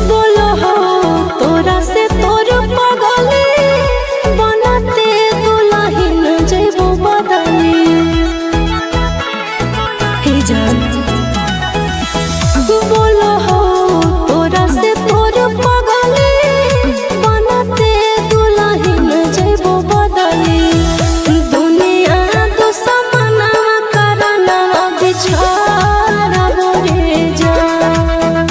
बोलो हो तोरा से तोर पगले बनाते दुलहिन जइबो बदले। हे जान बोलो हो तोरा से तोर पगले बनाते दुलहिन जइबो बदले। दुनिया दुश्मनवा करनवा बिछाड़बो रे जान,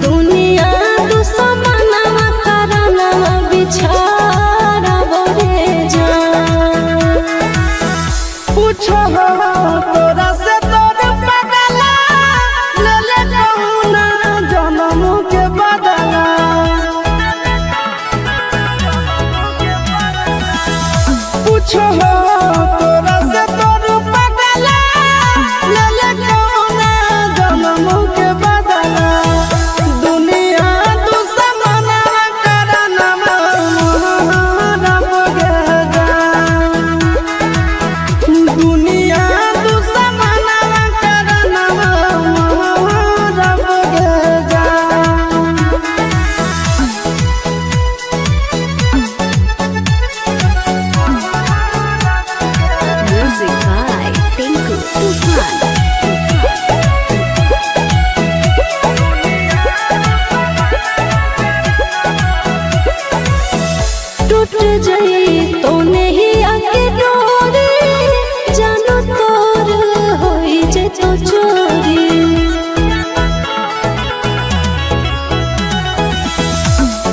दुनिया दुश्मनवा करनवा बिछाड़बो रे जान। पूछो तोरा से तोर पगला ले ले कौना जन्म के बदला। पूछो तोरा से तोर पगला ले ले कौना जन्म के बदला। दुनिया दुश्मनवा करनवा मोहरब गे जान। दुनिया दुश्मनवा करनवा मोहरब गे जान। Music by Tinku Tufan. टूट जाई तो नहीं आके डोरी, जानो तोर होई जे तो चोरी।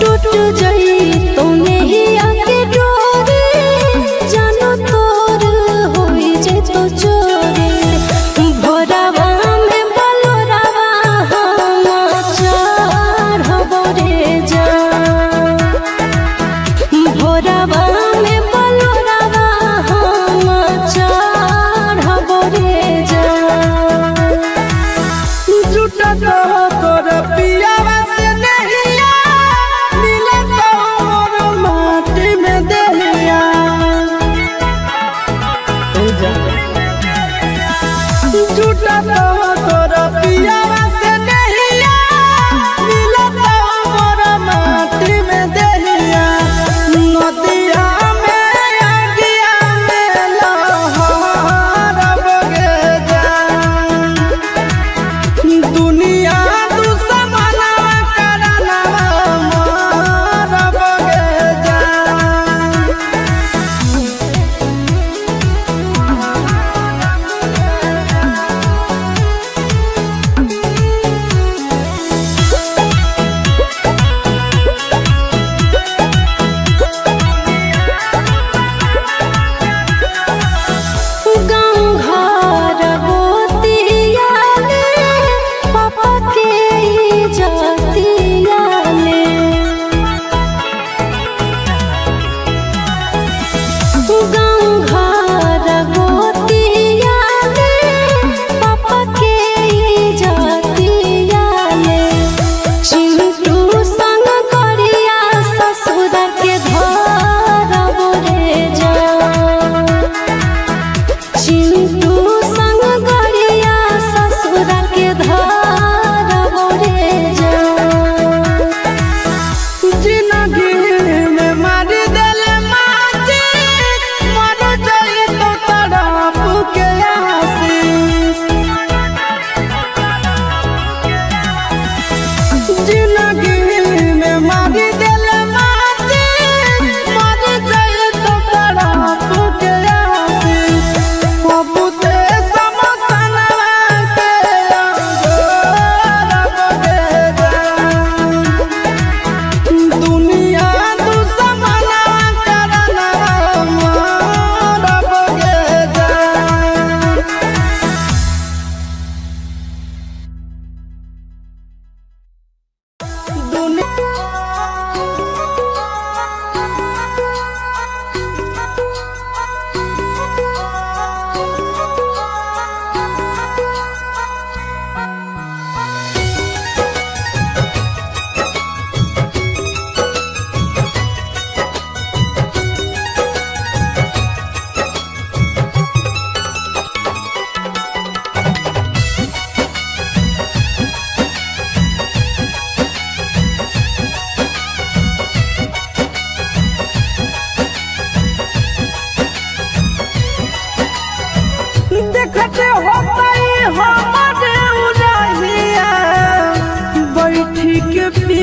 टूट जाई तो नहीं आके डोरी, जानो तोर होई जे तो चोरी। भोरावा में बलोरावा हम चढ़बो रे जान, भोरावा में बलोरावा हम चढ़बो रे जान। जुटा तो तोर पियावा से नहिया मिले तो मोर माटी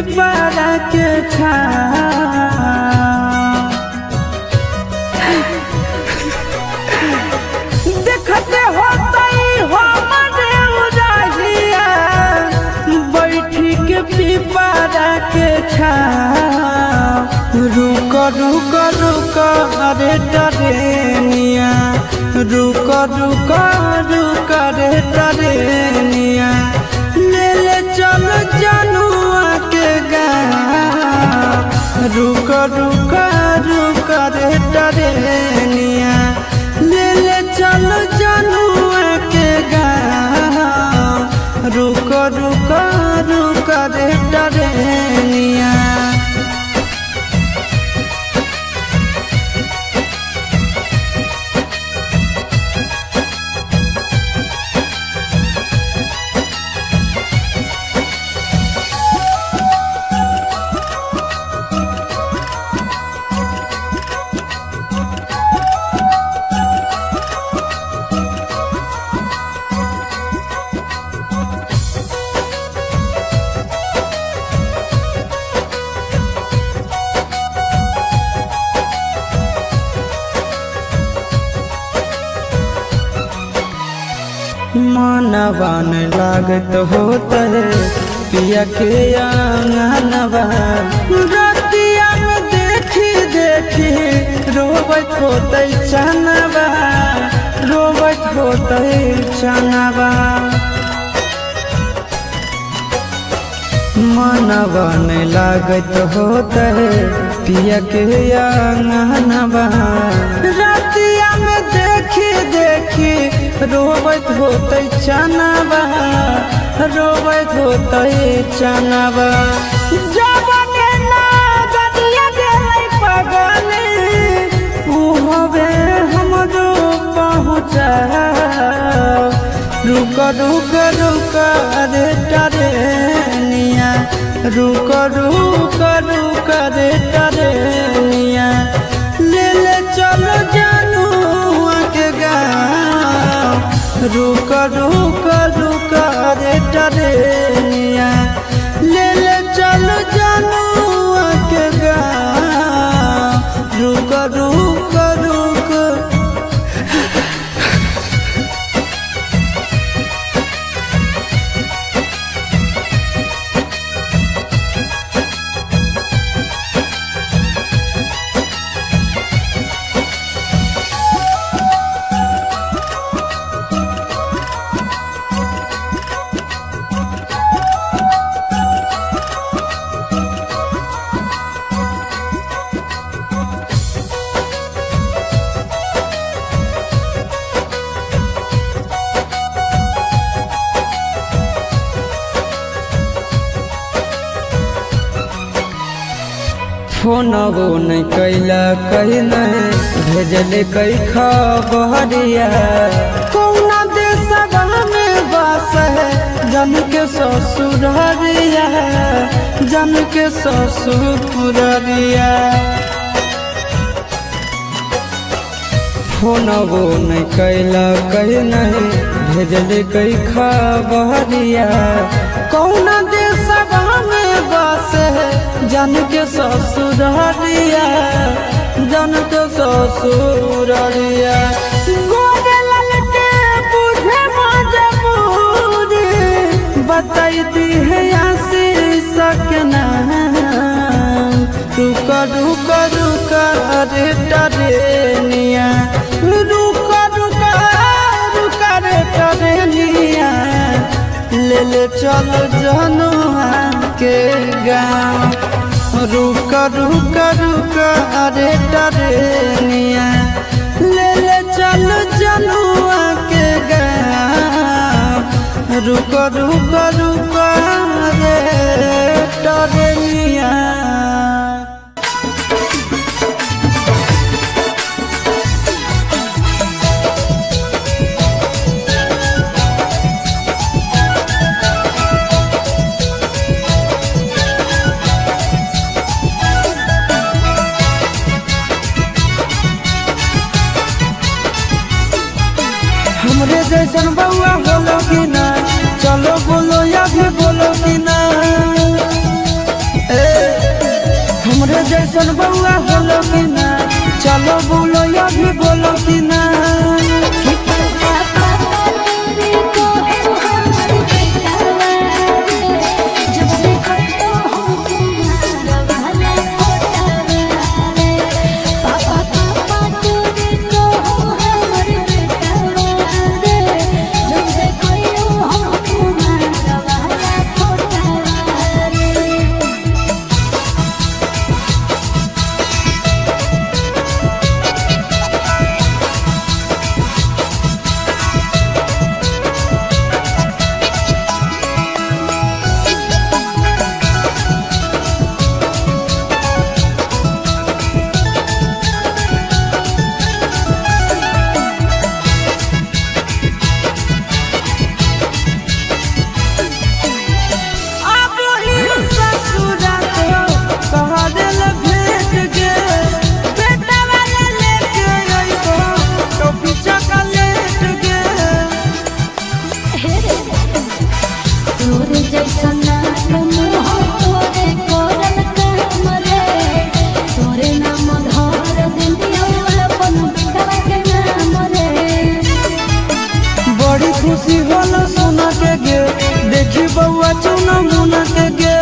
पिपरा के छाँव। देखते होतई हमरे उदाहिया बैठी के पिपरा के छाँव। रुक रुक रुक अरे डरेनिया, रुक रुक रुक रे डरेनिया, ले ले चल जनुआ के गाँव। रुक रुक रुक रे डरेनिया, ले ले चल जनुआ के गाँव। रुक रुक रुक रे डरेनिया। मनवा न लागत होत है पिया के आंगनवा, रतिया में देखी देखी रोबत होत चनवा, रोबत होत चनवा। मनवा न लागत होत है पिया के आंगनवा, रतिया में देखी देखी रोबत होत चनवा, रोबत होत चनवा। जबने ना बदिया गेलै पगले, उहवे हमरो पहुँचा। रुक रुक रुक रे डरेनिया, रुक रुक रुक रे डरेनिया, ले ले चलो जनुआ के गाँव। रुक रुक रुक रे डरेनिया, ले ले चलो जनुआ के गाँव। रुक रुक रुक। फोनवो नहीं कैला कहीं नहीं भेजले कई खबरिया, कौना देशवा में बस है जन के ससुररिया, जन के ससुररिया। फोनवो नहीं कैला कहीं नहीं भेजले कई खबरिया, कौना देशवा में बस है जन के ससुररिया, जन के ससुररिया। गोरे लाल के बुझे मजबूरी, बताई है आशीष के नाम। रुक रुक रुक रे डरेनिया, रुक रुक रुक रे डरेनिया, ले ले चलो जनुआ के गाँव। रुक रुक रुक रे डरेनिया, ले ले चलो जनुआ के गाँव। रुक रुक रुक रे डरेनिया। हमरे जैसन बउआ बोलो कि ना, चलो बोलो या भी बोलो कि ना। जैसन बउआ होलो कि ना, चलो बोलो अभी बोलो कि ना। कि पापा पापा तोरे को हमर बेटावा रे, जब देखो हम कुमार वाला फोटावा रे। पापा पापा तोरे को हमर बेटावा रे, जब देखो हम कुमार वाला फोटावा रे। अब ही ससुरा तो कहा दिल भेट गे, बेटा वाला लेके अइबो टोपी चॉकलेट गे। तोरे जैसन नाक मुँह तोरे करल काम रे, तोरे नाम धर दिलियौ अपन बेटवा के नाम रे। बड़ी खुशी होला सोना के गे, देखी बउआ चुना मुना के गे।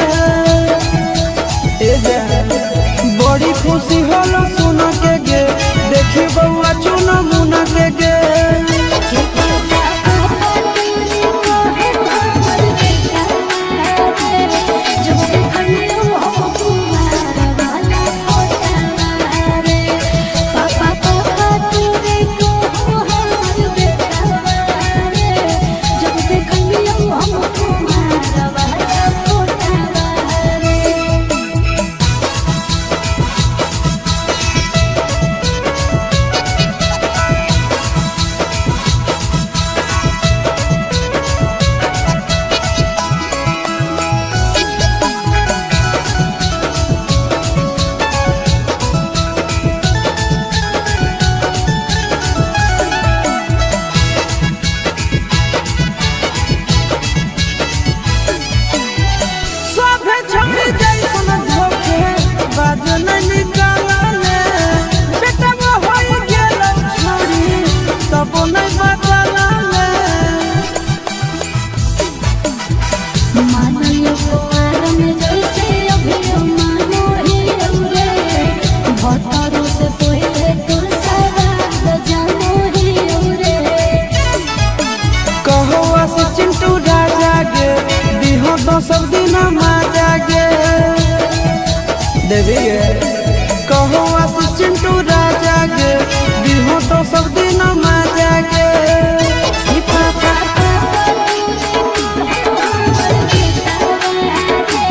ए जा, बड़ी खुशी होला सोना के गे, देखी बउआ चुना मुना के गे। कि पापा पापा तोरे कहे हमर बेटावा रे, जब देखलियौ हम कुमार वाला फोटावा रे। पापा पापा तोरे कहो हमर बेटावा रे, जब देखलियौ हम कुमार वाला फोटावा रे। सभे छोड़ी जैसन धोखे बाज नहीं निकालले, बेटा वो होई गेल छोड़ी तब नहीं बदलले। मानियो कुआर में जैसे अभियो मानो ही रे, भतरो से पहिले तोर सवाद जानो ही रे। कहो आस चिंटू राजा गे, दिहो दोसर दिन माजा गे। देवी गे, कहो आस चिंटू राजा गे, दिहो दोसर दिन माजा गे। कि पापा पापा तोरे हमर बेटावा रे,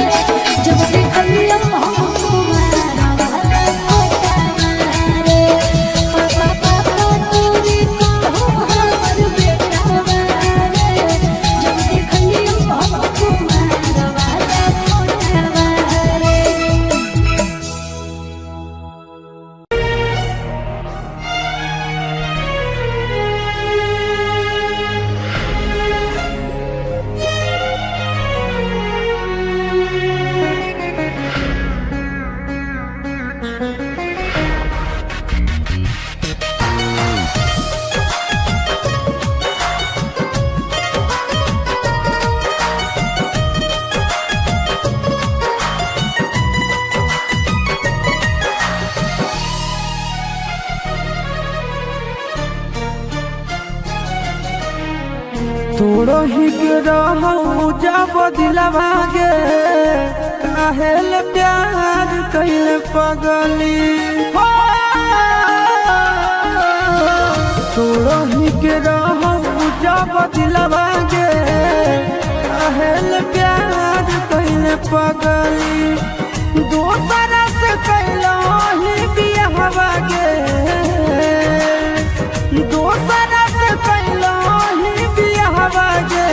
जब देखलियौ हम कुमार वाला फोटावा रे। पापा पापा तोरे कहो हमर बेटावा रे, जब देखलियौ हम कुमार वाला फोटावा रे। तोरो ही के रहू जब दिलवा गे, काहेल प्यार कैले पगली हो। तोरो ही के रहू जब दिलवा गे, काहेल प्यार कैले पगली। दोसरा से कैलो ही बियाहवा गे, दोसरा से कैलो ही बियाहवा गे,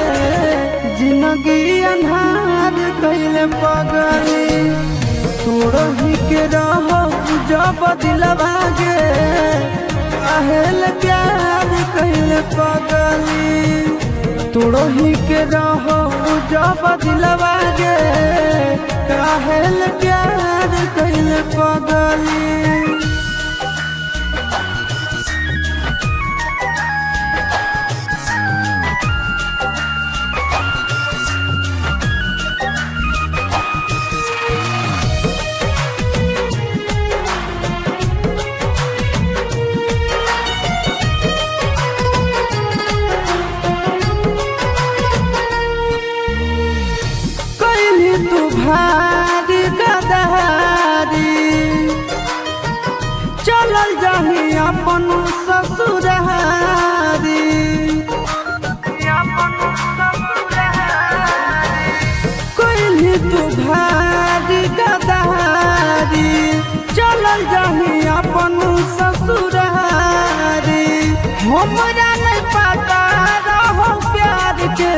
जिंदगी अन्हार कैले पगली। तोरही के रह जब दिलवा गे, काहेल प्यार कैले पगली। तोरही के रह जब दिलवा गे, काहेल प्यार कैले पगली। कैली तू भारी गदारी, चलल जाही अपन ससुरारी। कैली तू भारी गदारी, चलल जाही अपन ससुरारी। हमरा नहीं पता रहो प्यार के,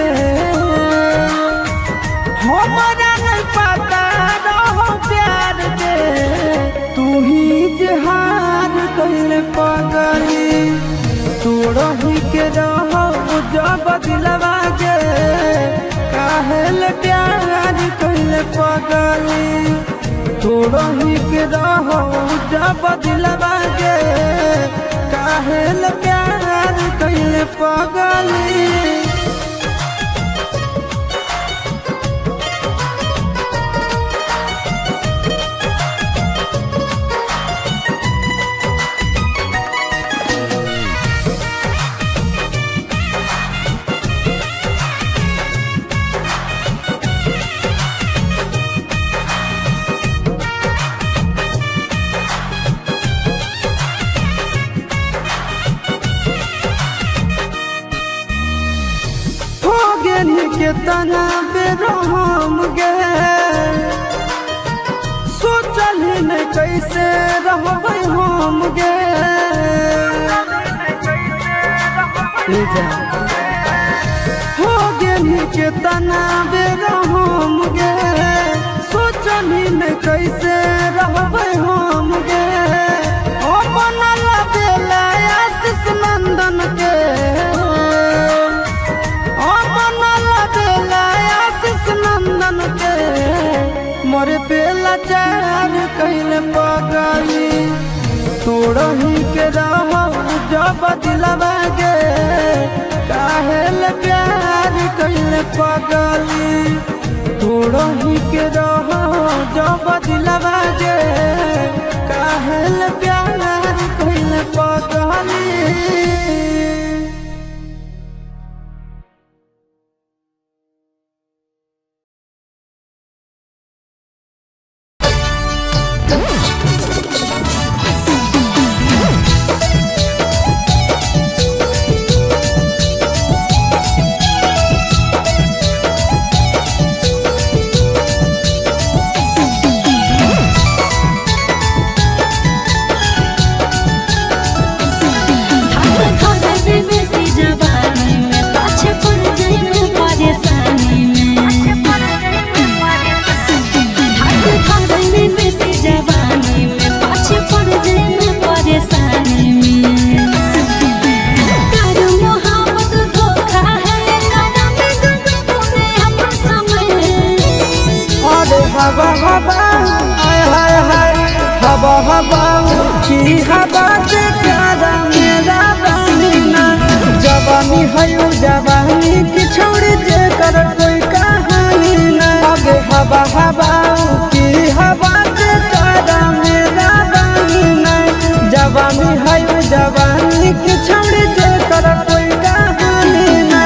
हमरा नहीं पता रहो प्यार के। तू ही जहार कैले पगली, तू रही के रहो जब दिलवा के। काहेल प्यार कैले पगली, तू रही के रहो जब दिलवा के। काहेल प्यार कैले पगली। हो गेनी के तना बेरहम गे, सोचल ही नहीं कैसे रहबै हम गे। हो गेनी के तना बेरहम गे, सोचल ही नहीं कैसे रहबै हम गे। ओ बनल बेला आशीष नंदन के, नंदन के। मोरे पेला चार कैले पगली, तोड़ही के रहो जब दिलवा गे। काहेल प्यार कैले पगली, तोड़ही के रहो जब दिलवा गे। काहेल प्यार कैले पगली। हवा हवा आय हाय हाय, हवा हवा की हवा से प्यारा मेरा बानी। जवानी है जवानी की छोड़ जे कर कोई कहानी ना। अबे हवा हवा की हवा से प्यारा मेरा बानी। जवानी है जवानी की छोड़ जे कर कोई कहानी ना।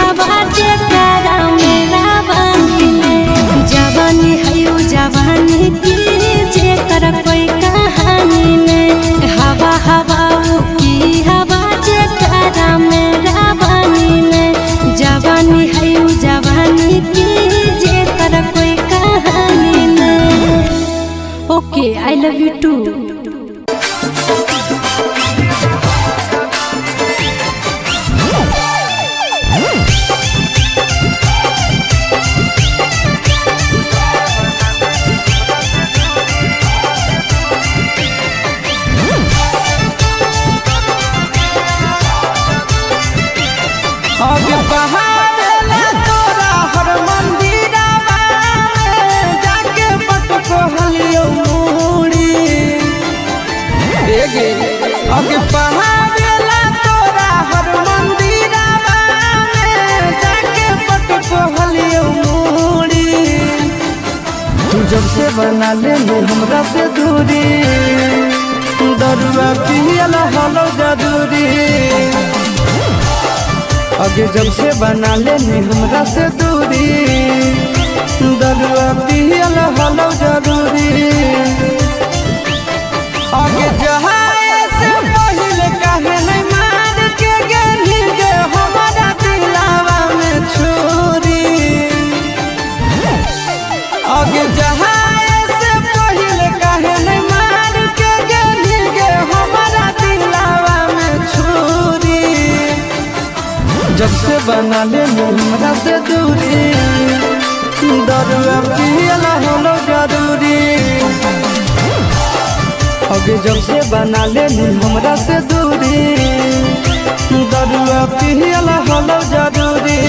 हवा जेकरा मेरा बानी में। जवानी है उ जवानी की जेकर कोई कहानी ने। हवा हवा उ की हवा जेकरा मेरा बानी में। जवानी है उ जवानी की जेकर कोई कहानी ने। Okay, I love you too. अब बहावेला तोरा हर मंदिरवा में जाके पटको हलियो मूड़ी। एगे अब बहावेला तोरा हर मंदिरवा में जाके पटको हलियो मूड़ी। तू जब से बना ले हमरा से दूरी, दरुआ पियला हलो जरूरी। अगे जब से बना लेनी हमरा से दूरी, दरुआ पियल हलो जरूरी। आगे जहाए से पहले काहे नहीं मार के गेली गे हमारा दिलावा में छुरी। आगे जहाए से पहले काहे नहीं मार के गेली गे हमारा दिलावा में छुरी। जब से बना ले हमरा से दूरी, दरुआ पियला होलो जरूरी। अगे जब से बना ले हमरा से दूरी, दरुआ पियला होलो जरूरी।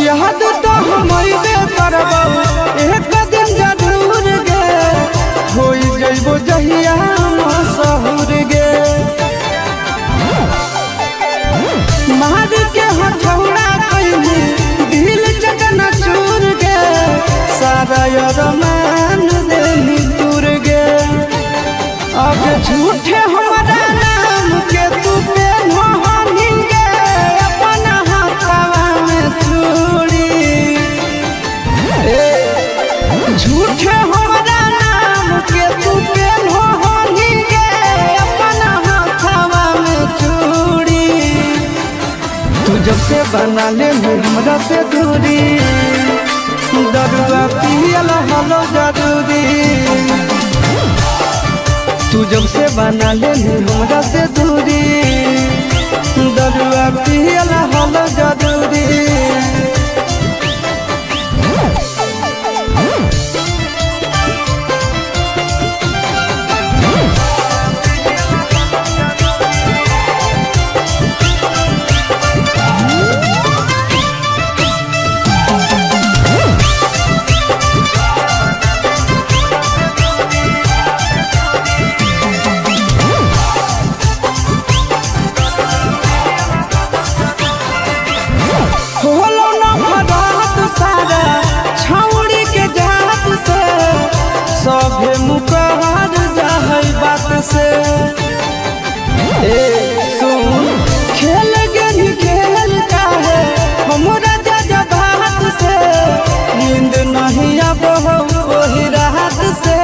याद तो हम अइबे करबौ एक दिन जरूर गे, होई जइबो जहिया मसहुर गे। मार के हथौड़ा कइली दिल चकना चूर गे, सारा अरमान देनी दूर गे। अब झूठे हमारा नाम के तू पेन्हो हनी गे, अपना हाथवा में चूड़ी। ए झूठे हमारा नाम के तू पेन्हो हनी गे, अपना हाथवा में चूड़ी। तू जब से बना ले हमरा से दूरी, दरुआ पियला हलो जरूरी। तू जब से बना ले हमरा से दूरी, दरुआ पियला हलो जरूरी। होलो न भरात सारा छौड़ी के जात से, सभे मुकहर जाहै बात से। ए सुन खेल गेनी खेल काहे हमरा जा बात से, नींद नहीं आबो ओही रात से।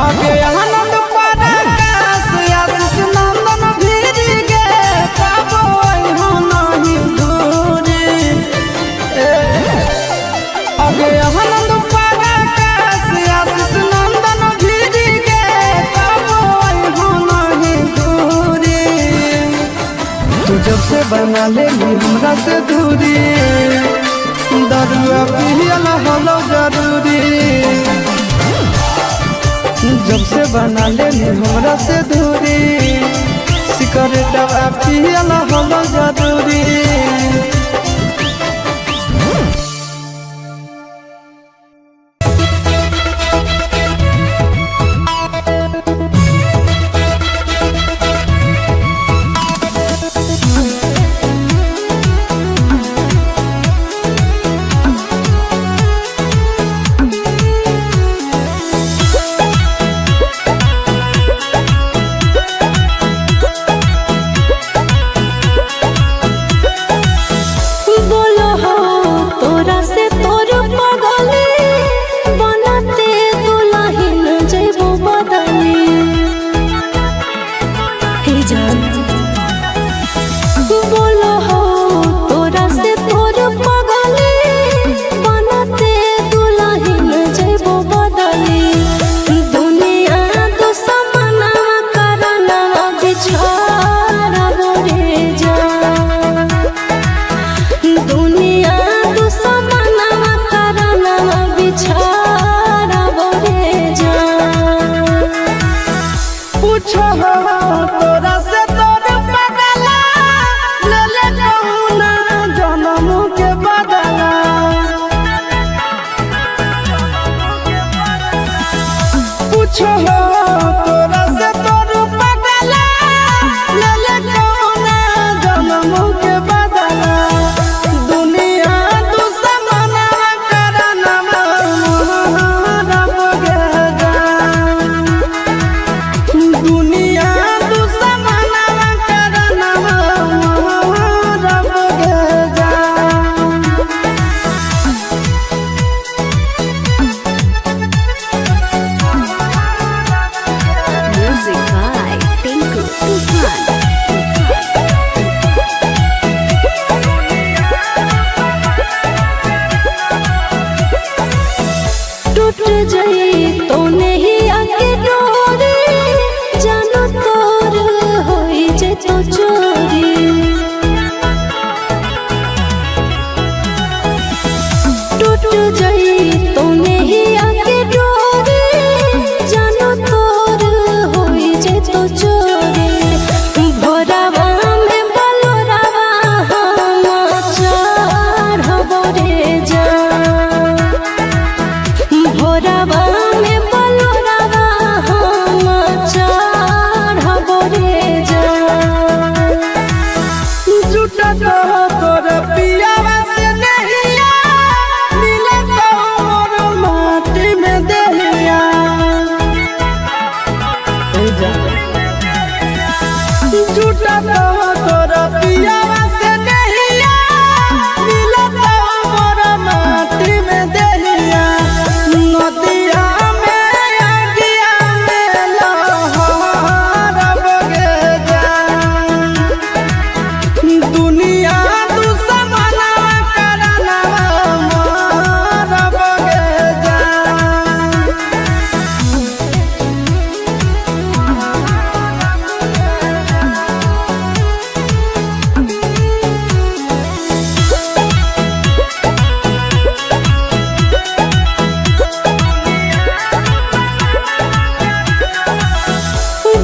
आगे आनंद पराकाश आशीष नंदन भीर गे, पाबो अइहो नहीं दूरी। आगे आनंद पराकाश आशीष नंदन भीर गे, पाबो अइहो नहीं दूरी। तू जब से बना ले हमरा से दूरी, दरुआ पियला हलो जरूरी। जब से बना ले हमरा से दूरी, सिगरेटवा पियला हलो जरूरी। जई तो नेहिया के डोरे जानो तोर होई जे तो चोरे भोरावा में बलोरावा हम चढ़बो रे जान भोरावा में बलोरावा हम चढ़बो रे जान। जुटा तो तोर पियावा से नहिया मिले तो मोर माटी में देहिया। ए जा। जुटा तो तोर पियावा से नहिया मिले तो मोर माटी में देहिया। नदिया में आगिया में लहर बगे जा दुनिया दुश्मनवा करनवा मारब गे जान।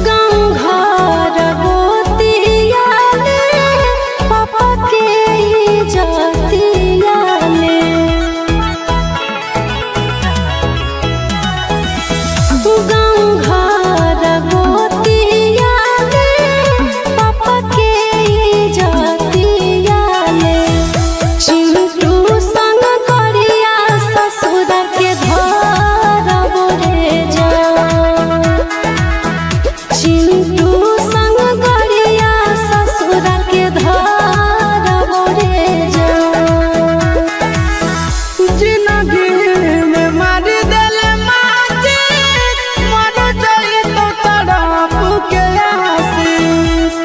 गाँव घर गोतियाले पापा के इज्जतियाले गाँव घर गोतियाले पापा के इज्जतियाले चिंटू संग करिया ससुर के घर रे जा चिंटू संग गरिया ससुर के धरबो रे जा। जिंदगी में मार देले माची मर जाई तो तड़प के आशीष।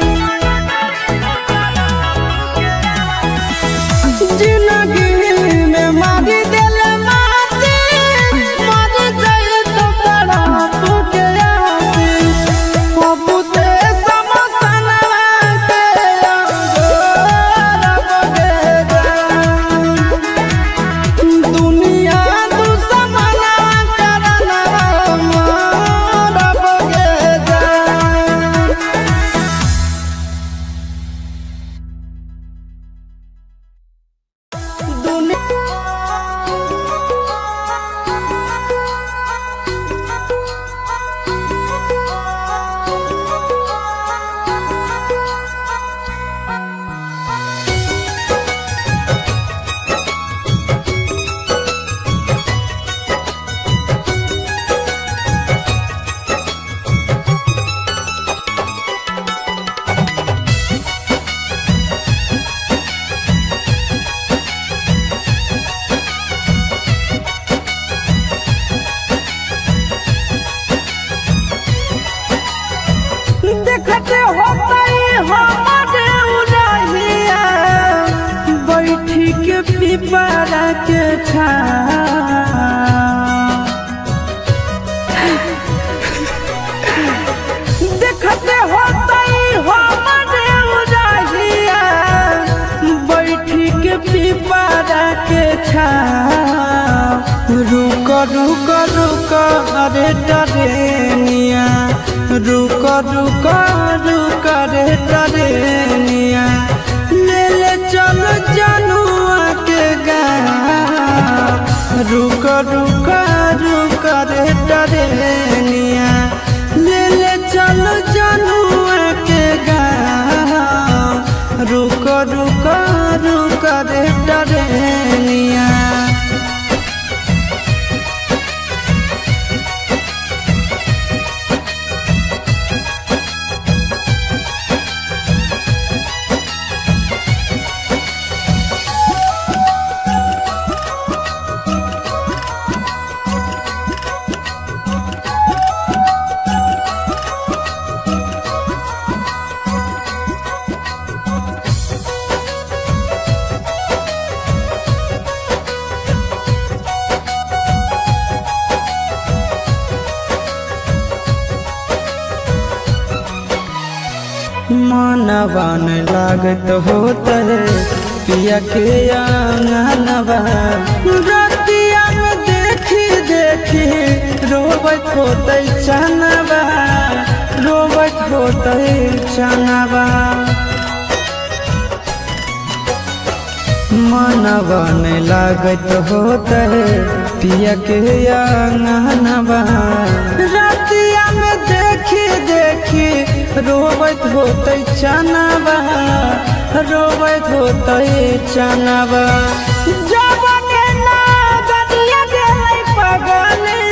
जिंदगी में मार देले माची मर जाई तो तड़प के आशीष। पप्पू से समसनवा के अंगोरब गे जान। दुनिया दुश्मनवा करनवा मारब गे जान। देखते होतई हमारे उड़ाहिया बैठी के पिपरा के छां। देखते होतई हमारे उड़ाहिया बैठी के पिपरा के छां। रुक रुक रुक अरे डरेनिया रुक रुक रुक रे डरेनिया ले ले चल जनुआ के गाँव। रुक रुक रुक रे डरेनिया ले ले चल जनुआ के गाँव। रुक रुक रुक रे डरेनिया। मनवा न लागत होत है पिया के आंगनवा रतिया देखी रोबत होतै चनवा, रोबत होतै चनवा। मनवा नहीं लागत होतै पिया के अंगनवा। रातिया में देखी देखी रोबत होतै चनवा, रोबत होतै चनवा। जबने ना गदिया गेलै पगली,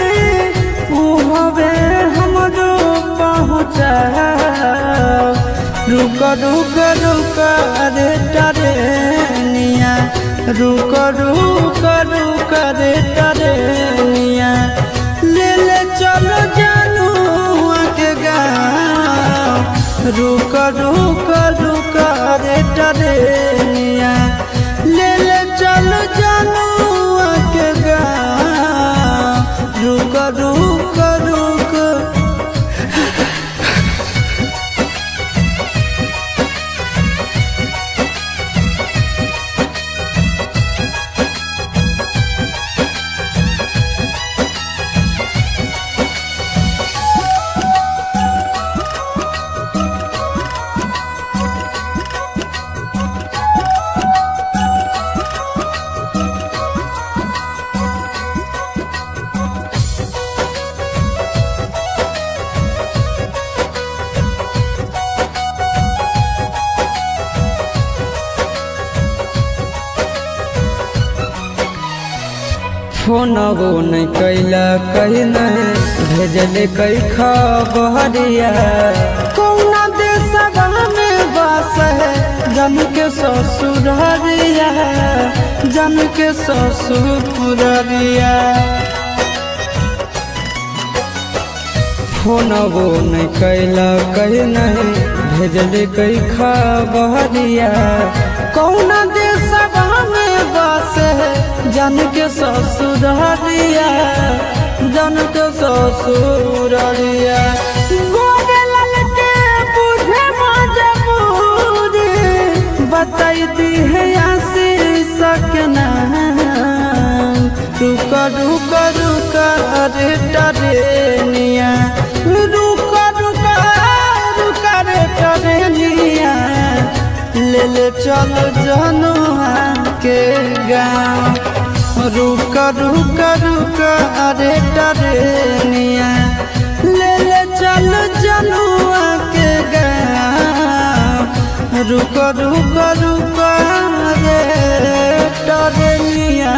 उहवे हमरो पहुँचा। रुक रुक रुक रे टरेनिया, रुक रुक रुक रे टरेनिया, ले ले चलो जानू के गाँव। रुक रुक रुक रे टरेनिया, ले ले चलो जानू के गाँव। रुक रुक रुक। फोनवो नहीं कैला कहीं नहीं भेजले कई खबरिया। कौना देशवा में बस है जन के ससुररिया, जन के ससुररिया। फोनवो नहीं कैला कहीं नहीं भेजले कई खबरिया। कौना देशवा में बस है जन के ससुररिया, जन के ससुररिया। गोरे लाल के बुझे मजबूरी, बताई दी है आशीष के नाम। रुक रुक रुक रे टरेनिया, रुक रुक रुक रे टरेनिया, ले ले चलो जनुआ के गाँव। रुक रुक रुक रे टरेनिया, ले ले चलो जनुआ के गाँव। रुक रुक रुक रे टरेनिया।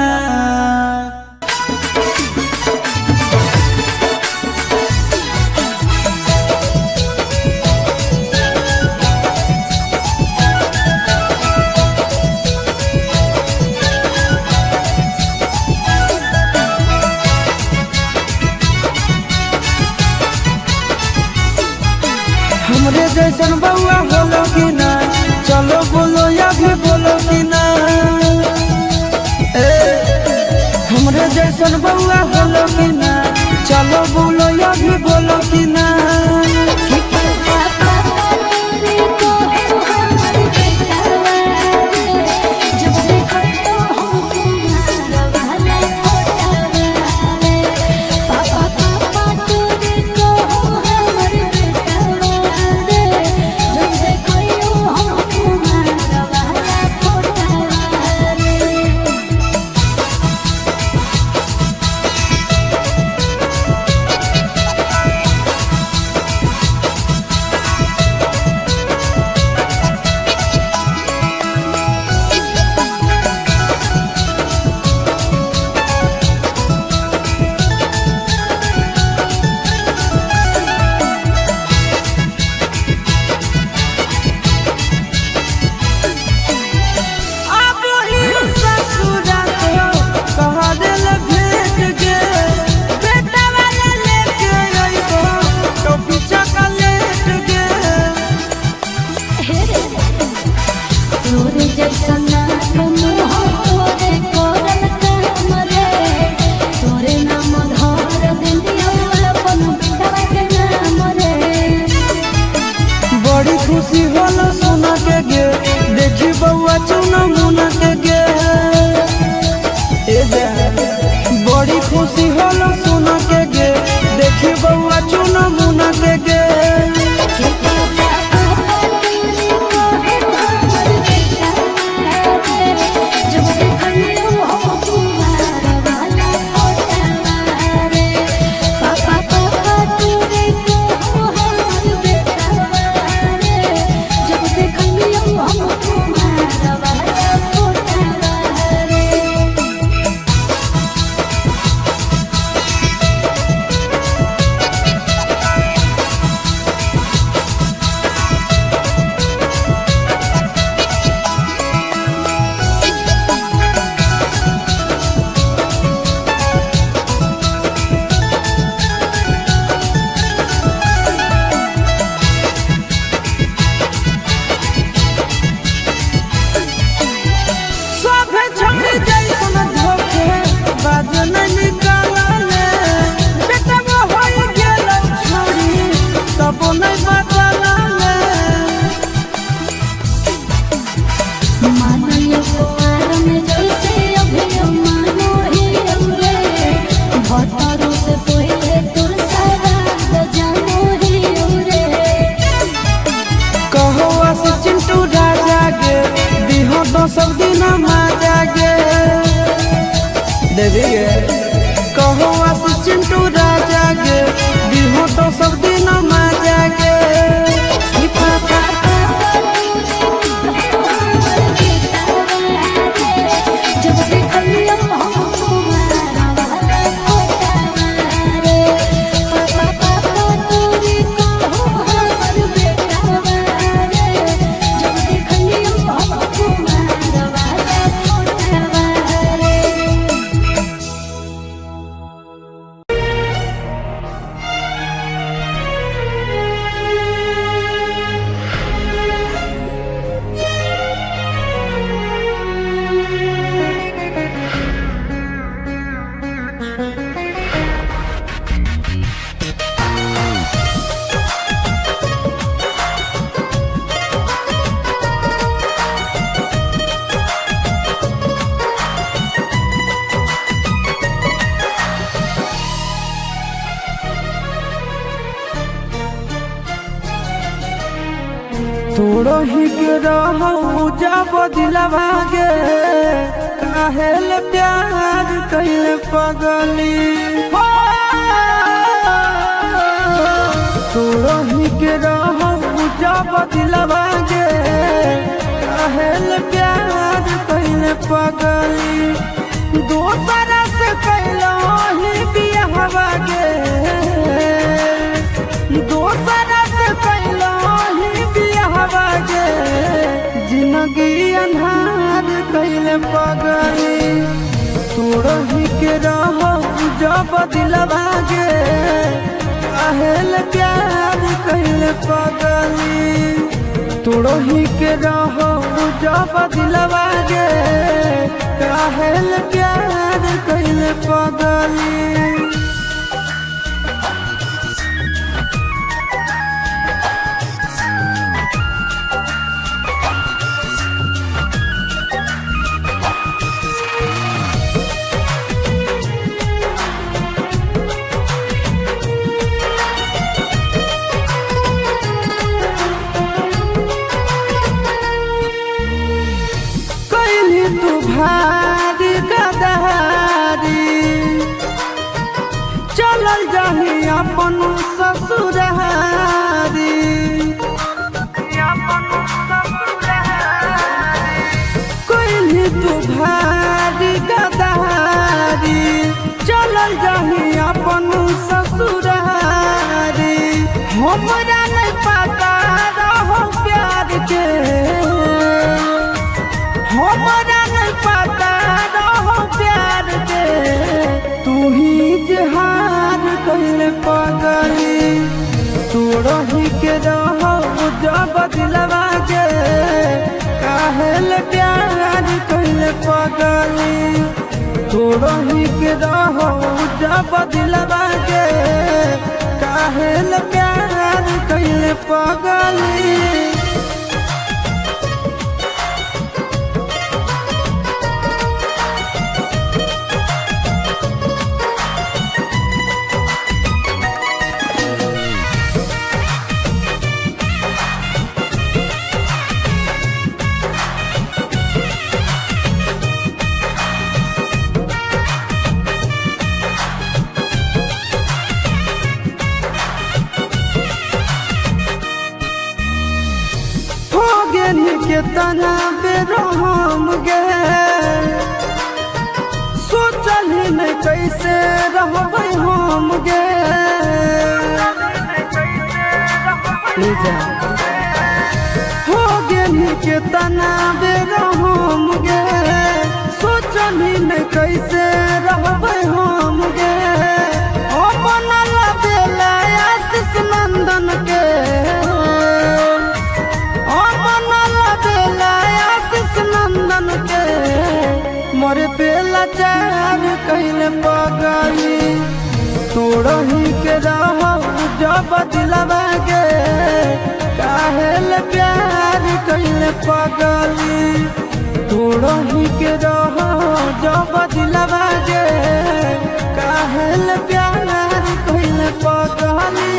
हमरे जैसन बउआ होलो कि ना, चलो बोलो या भी बोलो कि ना। ए हमरे जैसन बउआ होलो कि ना, चलो बोलो या भी बोलो कि ना। बड़ी खुशी होला सोना के गे, देखी बउआ चुना मुना के गे। ए जा बड़ी खुशी होला सोना मानल कुआर में जैसे अभियो मानो ही रे भतरू से पहिले तोर सारा जानो ही रे। कहो से चिंटू राजा गे, दिहो तो सब दिन माजा गे। देवी गे, कहो से चिंटू राजा गे, दिहो तो सब दिन माजा गे। ई पापा जब देखलियो हम कुमारा वाला फोटावा रे, पापा पापा तोरी कहो हमर बेटावा रे, जब देखलियो हम कुमारा वाला फोटावा रे। तोड़ो ही के रहो जब दिलवा गे, काहेल प्यार कैले पगली हो। तोड़ो ही के रहो जब दिलवा गे, काहेल प्यार कैले पगली। दोसरा से कैलो ही बियाहवा गे, दोसरा से कैलो ही बियाहवा गे। जिंदगी अन्हार कैले पगली। तोड़ही के रहो जब दिलवा गे, काहेल प्यार कैले पगली। तोड़ही के रहो जब दिलवा गे, काहेल प्यार कैले पगली। कैली तू भारी गदारी, चलल जाही अपन ससुरारी। कैली तू भारी गदारी, चलल जाही अपन ससुरारी। हमरा नहीं पता रहो प्यार के, हमरा नहीं पता रहो प्यार के। तू ही जहार कैले पगली। तोड़ही के रहो जब दिलवा के, काहेल प्यार कैले पगली। तोड़ही के रहो जब दिलवा के, काहेल प्यार कैले पगली। हो गेनी के तना बेरहम गे, सोचल ही नहीं कैसे रहबै हम गे। हो गेनी के तना बेरहम गे, सोचल ही नहीं कैसे रहबै हम गे। ओ बनल बेला आशीष नंदन के, ओ बनल बेला आशीष नंदन के। मोरे बेला चार कैले पगली। तोड़ही के रहो जब दिलवा गे, काहेल प्यार कैले पगली। के रहो जब दिलवा गे काहेल प्यार कइल पगली।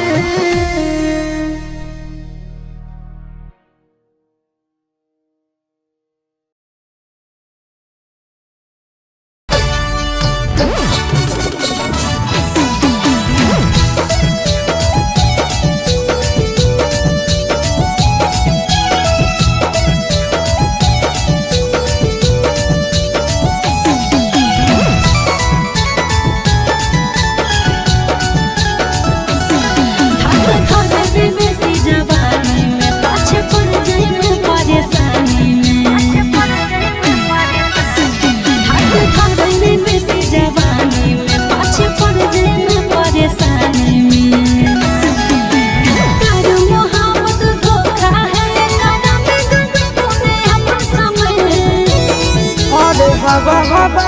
हवा हवा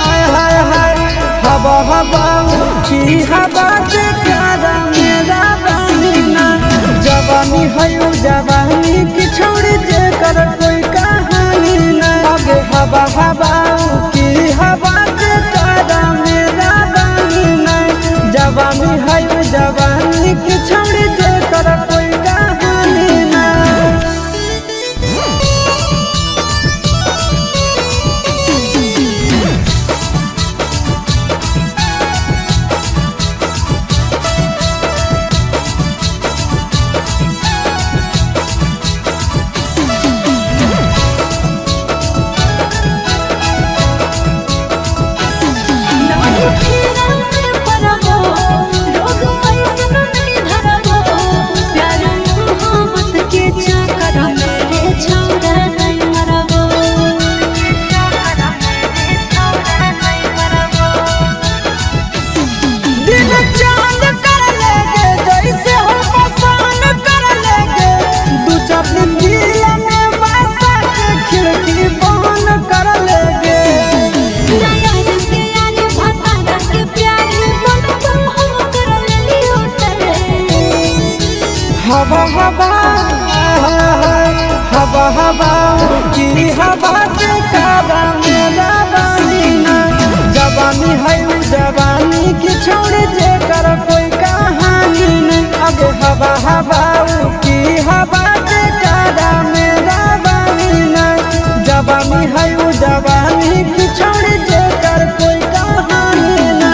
आय हाय हाय हवा हवा की हवा से प्यारा मेरा बानी ना जवानी है उ जवानी की छोड़ जे कर कोई कहानी ना। आगे हवा हवा की हवा से प्यारा मेरा बानी ना जवानी है उ जवानी की छोड़ जे कर कोई कहानी ना। हवा हवा हवा हवा की हवा से कारा मेरा बानी ना जवानी है उ जवानी की छोड़ जे कर कोई कहानी ना। अब हवा हवा की हवा से कारा मेरा बानी ना जवानी है उ जवानी की छोड़ जे कर कोई कहानी ना।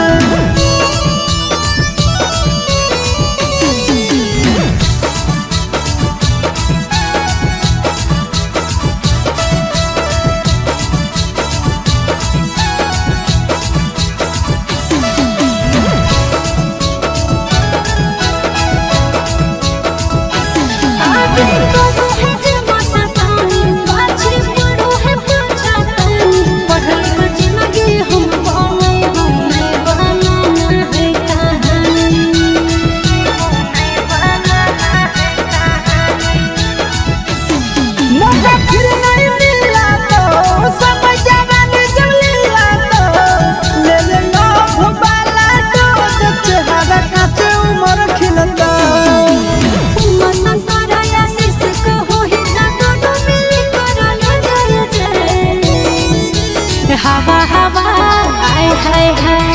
हवा हवा आय हाय हाय।